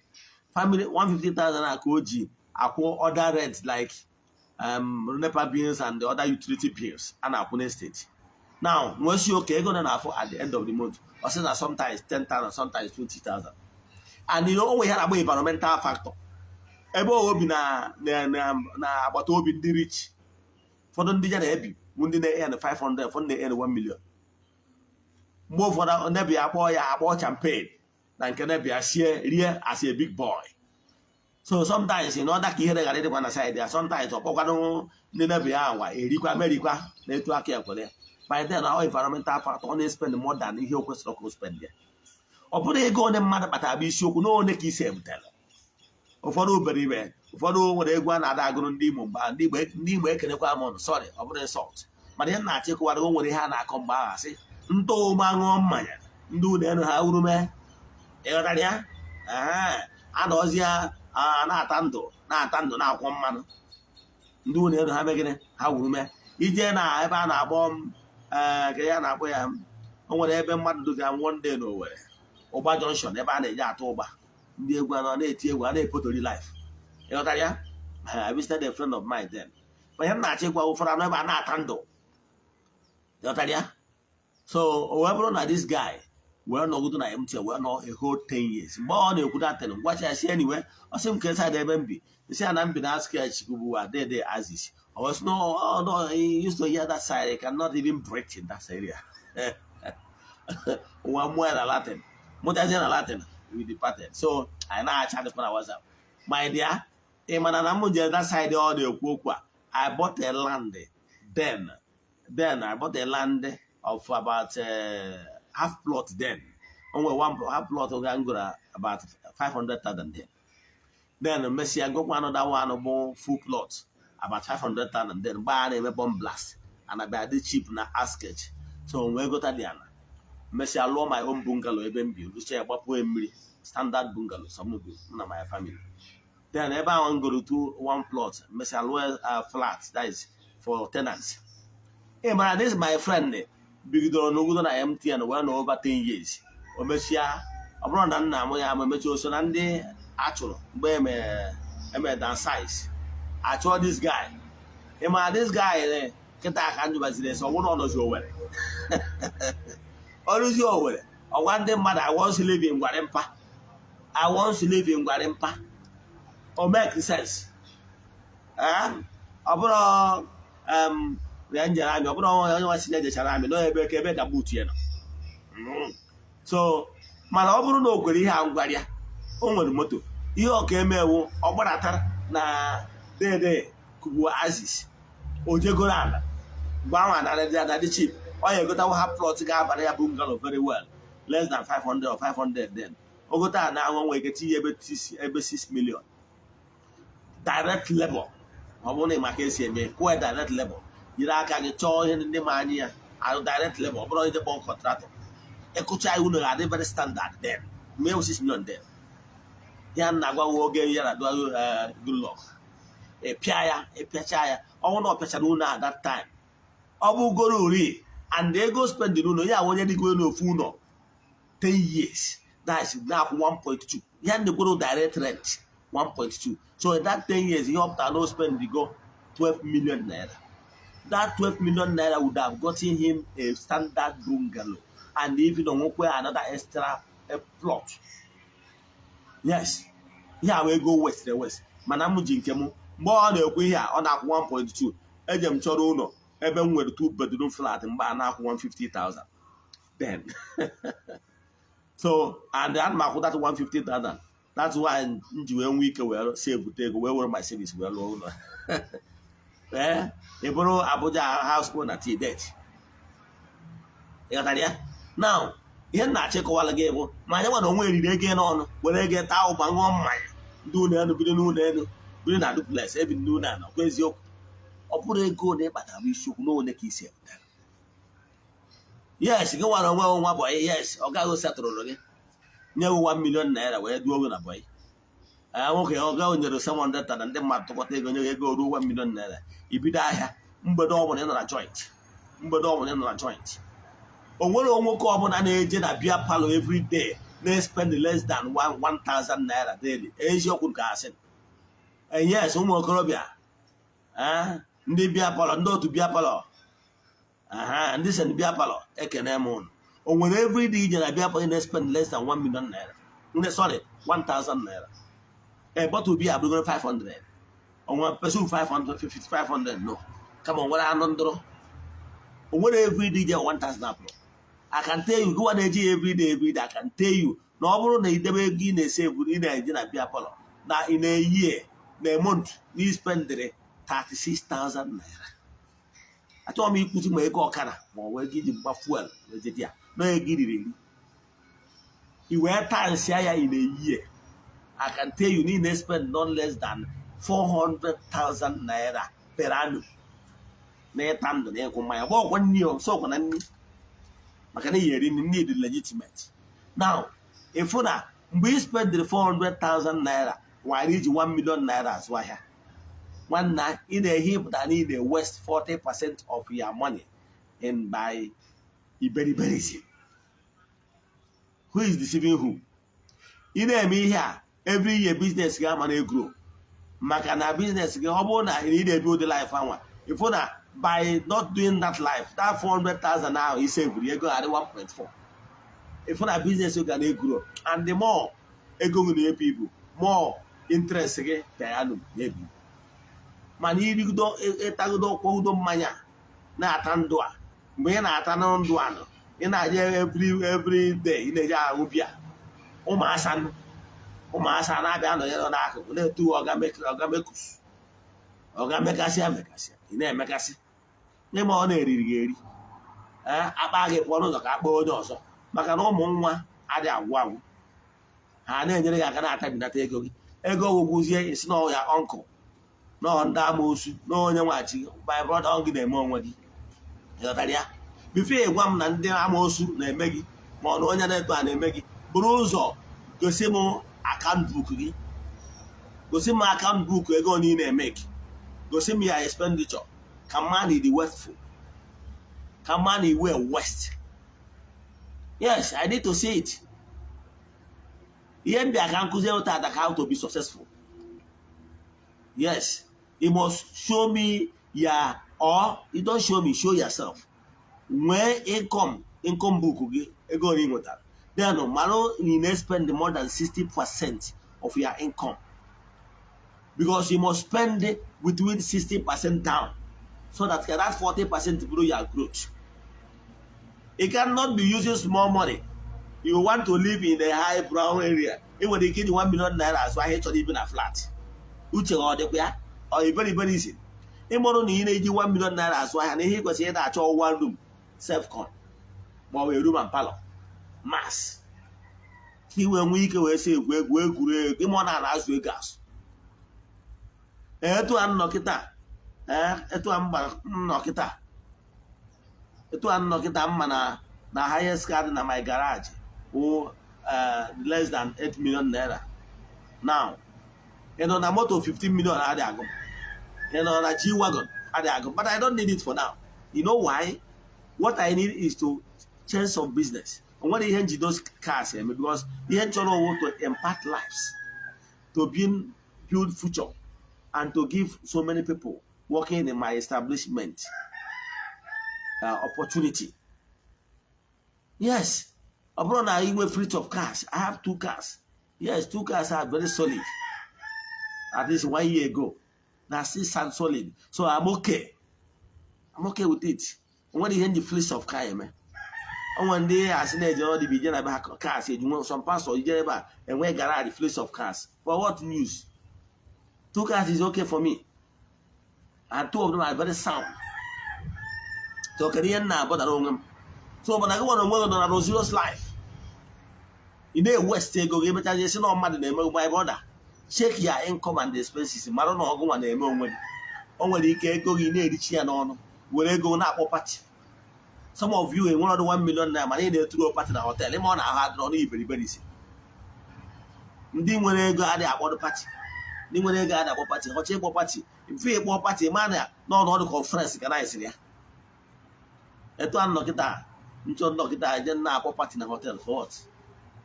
family, 150,000 a ka o ji. Akwụ other rent like NEPA bills and the other utility bills a na-akwụ n'estate. Now nwesi oke ego na na-afụ at the end of the month, ọ sị na sometimes 10,000, sometimes 20,000. And onwe ihe na-agba environmental factor, ebe obi na agbata obi ndị rich, ụfọdụ ndị ya na-ebi bụ ndị na-earn 500, ụfọdụ na-earn 1 million. Mgbe ụfọdụ nebi akpọ ya akpọ champagne na nke nebi ya sie rie as a big boy. So sometimes in order ka ihere ghara ịdịkwa na side ya, sometimes ọ kpọkwanụ ndị nebi ya anwa erikwa merikwa na etu aka ya kwere ya. By then, our environmental factor, ọ na-spend more than ihe o kwesịrị ka o spend ya. Ọ bụrụ ego one mmadụ kpatara bụ isiokwu, na one ka isi ebutere. Ụfọdụ uberibe, ụfọdụ nwere egwu a na-ada agụrụ ndị Imo mgbe ahụ, ndị Igbo ekenekwa m ọnụ. Sorry, ọ bụrụ insult, mana ihe m na-achọ ịkọwara, o nwere ihe a na-akọ mgbe ahụ, asị ntụ ụma ṅụọ mmanya, ndị ụlọ elu ha urume. Ịghọtara ya? Ee, a nọzi ya a na-ata ndụ, na-ata ndụ, na-akwọ mmanụ, ndị ụlọ elu ha megịnị? Ha wurume. Ije na ebe a na-akpọ m, ee, ka ya na-akpọ ya, o nwere ebe mmadụ duga m one day n'Owerri, Ụgba Junction, ebe a na-eji atụ ụgba, ndị egwu anọ na-eti egwu, a na-epotori life. Ịghọtara ya? I visited a friend of mine then. Ma ihe m na-achọ ịgwa, ụfọdụ anọ ebe a na-ata ndụ. Ịghọtara ya? So o wee bụrụ na this guy wee nọgodo na MTN wee nọ a whole 10 years. Mgbe ọ na-ekwu datin, gwacha ya si anyway, ọ sị m ka side ebe m bi, nsị ya na m bi na sketch bụ Adede Axis. I was no, oh no, he used to hear that side, he cannot even breathe in that area. Nwa mmụọ na Latin mụtazie na Latin, we departed. So anyị na-acha dịkwa na WhatsApp. My dear, ị mana na m jere that side ọ na-ekwu okwu a, I bought a land then. Then I bought a land of about half plot then. Onwe one half plot oge m goro about 500,000 then. Then mesịa gokwa another one bụ full plot, about 500,000 then. Mgbe a na-eme bomb blast, ana bịa dị cheap na outskirt. So wee gota dị ana, mesịa lụọ my own bungalow ebe m bi, rụcha ya, gbapụ mmiri, standard bungalow, some bi mụ na my family. Then ebe ahụ m goro two one plot, mesịa lụọ flat, that is for tenants. Ị mara this my friend bigidoro n'ogodo na MTN wee nọ over 10 years. O mechia, ọ bụrụ na nna m ya ma emechia, o so na ndị achụrụ mgbe eme downsize, achụọ this guy. Ị mara this guy, kịta ka m jụbaziri ese, ọ bụrụ na ọ nọzi Owere, ọrụzi Owere, ọgwa ndị mmadụ, "I want to live in Gwarimpa, I want to live in Gwarimpa." O make sense? Ọ bụrụ ya njere amị, ọ bụrụ onye nwa si na ejechara amị nọ ebe ka ebe ka buutu ya nọ. So mana ọ bụrụ na o kwere ihe a ngwara ya, o nwere moto, ihe ọka emewu, ọ gbadatara na Dede Kubwa Axis, o jegoro ala mgbe ahụ ana dị cheap, ọ ya egotawo ha plot ga-abara ya bungalow very well, less than 500 or 500. Then ogote a na ahụ nwere ike tinye ebe ebe 6 million, direct labor. Ọ bụrụ na ị maka esi eme, kwụọ direct labor, jiri aka gị chọọ ihe ndị ma anyị ya arụ direct labor. Ọ bụrụ ije kpọọ contractor, ịkụcha iwu na ga-adị very standard. Then mee 6 million, then ya na-agwa oge ya na good luck, ịpịa ya, ịpịacha ya, ọnwụ na ọ pịachara ụlọ at that time, ọ bụgoro uri and ego spend n'ụlọ ya, onye dịgo n'ofu ụlọ 10 years, that's na-akwụ 1.2 ya ndekworo direct rent 1.2. So in that 10 years, ihe ọ pụtara na o spend go 12 million naira. That 12 million naira would have gotten him a standard bungalow and even onwekwe another extra plot. Yes, ihe a wee ego waste waste. Mana m ji nke m, mgbe ọ na-ekwu ihe a, ọ na-akwụ 1.2, eje m chọrọ ụlọ ebe m nwere two bedroom flat mgbe a na-akwụ 150,000 then. So and ana m akwụ that 150,000. That's why m ji wee nwee ike wee save ego, wee were my savings wee lụọ ụlọ. Ee, ị bụrụ Abuja house owner till death. Ịghọtara ya? Now, ihe m na-achọ ịkọwara gị bụ ma anyị nwere onwe eriri ego n'ọnụ, were ego taa ụgba, ṅụọ mmanya, ndị ụlọ elu biri n'ụlọ elu, biri na duplex, ebi n'ụlọ ala. Kwa eziokwu, ọ bụrụ ego na ịkpatara bụ isiokwu, na one ka isi epụtara. Yes, gị nwere onwe nwa boy. Yes, ọ gaghị setụrụ gị nye gị 1 million naira wee duo gị na boy. Nwoke ọ gaghị nyere 700 na ndị mmadụ tụkọta ego nye gị ego ruo 1 million naira, ibido ahịa. Mgbede ọbụla ị nọ na joint, mgbede ọbụla ị nọ na joint. O nwere nwoke ọbụla na-eje na beer parlour every day na-spend less than 1000 naira daily. Eziokwu nke asị. Yes, ụmụ okorobịa, ndị beer parlour, ndị otu beer parlour, ndị send beer parlour, ekene m ụnụ. O nwere everyday ije na beer parlour na-spend less than 1 million naira, ndị, sorry, 1000 naira. A bottle beer abụrụgoro 500. Onwe person 550, 500? No, kama o nwere anụ ndụrụ. O nwere everyday ije 1000 apụrụ. I can tell you, gụwa na-eji ya everyday, everyday, I can tell you na ọ bụrụ na idebe ego ị na-ese ebu ị na-eje na beer parlour na ị na-eyi na a month na spendịrị 36,000 naira. Achọghị m ikwuzi ma ego ọkara ma ọ bụ ego iji gba fuel wee ya na ego iriri eri i wee tansịa ya ị na-eyi. I can tell you need to spend not less than 400,000 naira per annum na ịta ndụ na ịkwụ mmanya gba ọkwa nni ọsọkwa na nni, maka na iyeri nni nni dị legitimate. Now, ịfụ na mgbe ị spendịrị 400,000 naira nwere iji 1 million naira azụ ahịa, nwanna, ị na-ehe ịpụta na ị na-waste 40% of your money in by iberiberism. Who is deceiving who? Ị na-eme ihe a every year, business gị ama na-egrow, maka na business gị, ọ bụrụ na ị na-ebi ụdị life anwa, ịfụ na by not doing that life, that 400,000 ahụ i sevuru, ego adị 1.4. Ịfụ na business ga na-egrow, and the more ego gị na-ebu ibu, more interest gị per annum na-ebu ibu. Mana irigido, ịtagido, kwọgido mmanya, na-ata ndụ a, mgbe ị na-ata na ndụ a nọ, ị na-aje every day, ị na-eje aṅụ bịa, ụmụasa ụmụasa na-abịa anọnyere n'akụkụ na-etu ọga mekus, ọga mekasịa mekasịa, ị na-emekasị n'ime ọ na-eriri gị eri. Ee, akpa gị pụọ n'ụzọ ka akpọọ onye ọzọ, maka na ụmụ nwa adịghị agwụ agwụ. Ha na-enyere gị aka na-atabinata ego gị, ego gwụgwụzie, isi na ya uncle nọọ, ndị amoosu na onye nwachi. My brother, ọ gị na-eme onwe gị. Ịghọtara ya? Before gwa m na ndị amoosu na-eme gị ma ọ na onye na-eto a na-eme gị, buru ụzọ gosi m account book gị, gosi m account book ego onye ị na-eme, gosi m ya expenditure, ka mma na ịdị wasteful, ka mma na iwe waste. Yes, I need to see it. Ihe m bịa ka nkụzi tata ka how to be successful. Yes, you must show me ya, or you don't show me, show yourself. Nwee income book gị, ego ole ị nwetara, then mara na ị na-spend more than 60% of your income, because you must spend between 60% down so that that 40% bụrụ your growth. You cannot be using small money, you want to live in a high brown area. Ị nwere ike iji 1 million naira azụ ahịa, ịchọrọ ibi na flat. Uche ọ dịkwa ya? Ọ iberibe isi ịmụrụ na ị na-eji 1 million naira azụ ahịa na ihe ị kwesịrị ị na-achọ one room self con ma ọ bụ room and parlour max, ka ị wee nwee ike wee sị egwu egwu egwuregwu ịma ọ na-ana azụ ego azụ. Etu a nnọ kịta, etu a nnọ kịta, etu a nnọ kịta, mma na highest car dị na my garage wụ less than 8 million naira. Now, ị nọ na moto 15 million adị agụ, ị nọ na G-Wagon adị agụ, but I don't need it for now. You know why? What I need is to change some business. O nwere ihe nji those cars eme, because ihe m chọrọ owu to impact lives, to build future and to give so many people working in my establishment opportunity. Yes, ọ bụrụ na inwe fleet of cars, I have two cars. Yes, two cars are very solid. At least one year ago na still sound solid, so I'm okay, I'm okay with it. O nwere ihe nji fleet of car eme. Onwe ndị asị na-eje ọdịbụ ije na be ha cars eju nwe. Some pastor ije ebe a enwe garage fleet of cars. For what use? Two cars is okay for me, and two of them are very sound. So kedu ihe m na-abọdara onwe m? So mana gị nwere onwe gị nọ na luxurious life, ị na-ewaste ego gị, emechazie si na mmadụ na-eme. My brother, check your income and expenses, mara na ọgụ nwa na-eme onwe gị. O nwere ike ego gị na-erichi ya n'ọnụ, were ego na-akpọ party. Some of you enwere ọdụ 1 million naira, mana ị na-eturo party na hotel. Ịma ọ na-ahụ adịrọ n'iberibe isi. Ndị nwere ego adịghị akpọdụ party, ndị nwere ego adịghị akpọ party. Ọchọ ịkpọ party mfe, ịkpọ party ma na n'ọnọdụ conference ka na-esiri ya. Etu a nnọkịta nchọ nnọkịta je na-akpọ party na hotel, for what?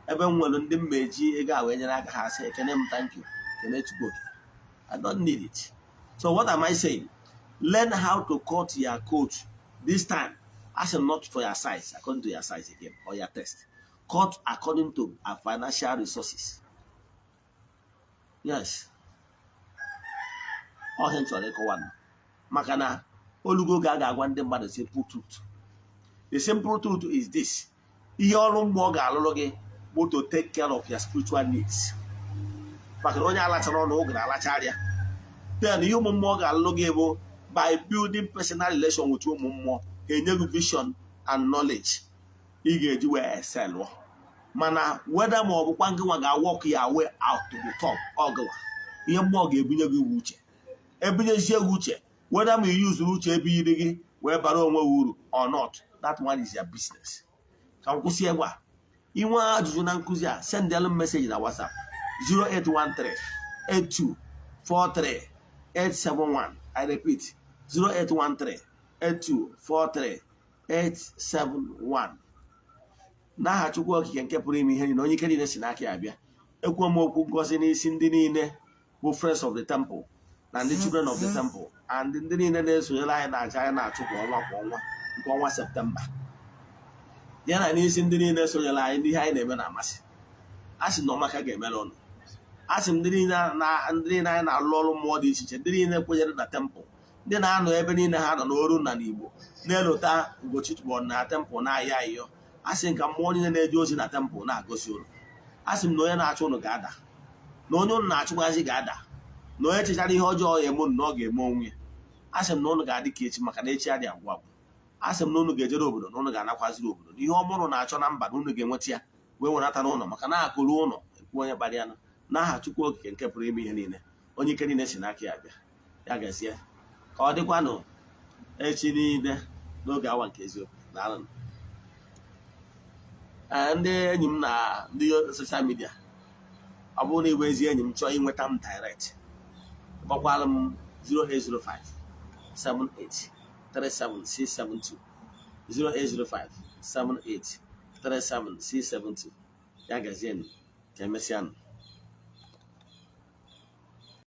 Ebe m nwere ndị mma eji ego a wee nyere aka, ha asị ekene m, thank you, kene Chukwu Okike. I don't need it. So what am I saying? Learn how to cut your coat this time, as in not for your size, according to your size again or your taste. Cut according to our financial resources. Yes, ọhịa m chọrọ ịkọwa nụ. Maka na olugo oge a ga-agwa ndị mmadụ simple truth. The simple truth is this: ihe ọrụ mmụọ ga-alụrụ gị bụ to take care of your spiritual needs, maka na onye alachara ọnụ oge na-alacharịa. Then ihe ụmụ mmụọ ga-alụrụ gị bụ by building personal relation with ụmụ mmụọ, ha enye gị vision and knowledge ị ga-eji wee excel. Mana whether ma ọ bụkwa ngị nwa ga-work ya way out to the top, ọ gịwa. Ihe mmụọ ga-ebunye gị bụ uche. Ebunyezie gị uche, whether ma i yuzuru uche ebighiri gị wee bara onwe gị uru or not, that one is your business. Ka m kwụsị ebe a. Inwe ajụjụ na nkụzi a, sendelu m message na WhatsApp 0813 8243 871. I repeat, 0813 8243 871. N'aha Chukwu Okike nke pụrụ ime ihe niile, onye ike niile si n'aka ya bịa, ekwuo m okwu ngozi n'isi ndị niile bụ friends of the temple na ndị children of the temple and ndị niile na-esonyere anyị na-aja anyị na-achụ kwa ọnwa kwa ọnwa nke ọnwa Septemba, ya na n'isi ndị niile sonyere anyị n'ihe anyị na-eme na-amasị. A sị na ọmaka ga-emere ụnụ. A sị m ndị niile anyị na-alụ ọrụ mmụọ dị iche iche, ndị niile kwenyere na temple, ndị na-anọ ebe niile ha nọ n'oru na n'Igbo na-elota Ugochi tubelu na temple na-ayọ ayọ, a sị ka mmụọ niile na-eje ozi na temple na-agọzi ụnụ. A sị m na onye na-achụ ụnụ ga-ada, na onye ụnụ na-achụghazi ga-ada, na onye chechara ihe ọjọọ ya eme ụnụ na ọ ga-eme onwe ya. A sị m na ụnụ ga-adị ka echi, maka na echi adị agwụ agwụ. A sị m na ụnụ ga-ejere obodo, na ụnụ ga-anakwaziri obodo, na ihe ọma ụnụ na-achọ na mba na ụnụ ga-enweta ya wee wenata n'ụlọ, maka na akụrụ ụlọ ekwu onye kpara ya. N'aha Chukwu Okike nke pụrụ ime ihe niile, onye ike niile si n'aka ya bịa, ya gazie. Ka ọ dịkwanụ echi niile n'oge awa nke eziokwu. Daalụ. Ee, ndị enyi m na ndị social media, ọ bụrụ na ịbụ ezi enyi m chọọ inweta m direct, gbakwara m 0805 78 37672, 0805 78 37672. Ya gazienụ, ka emesịanụ.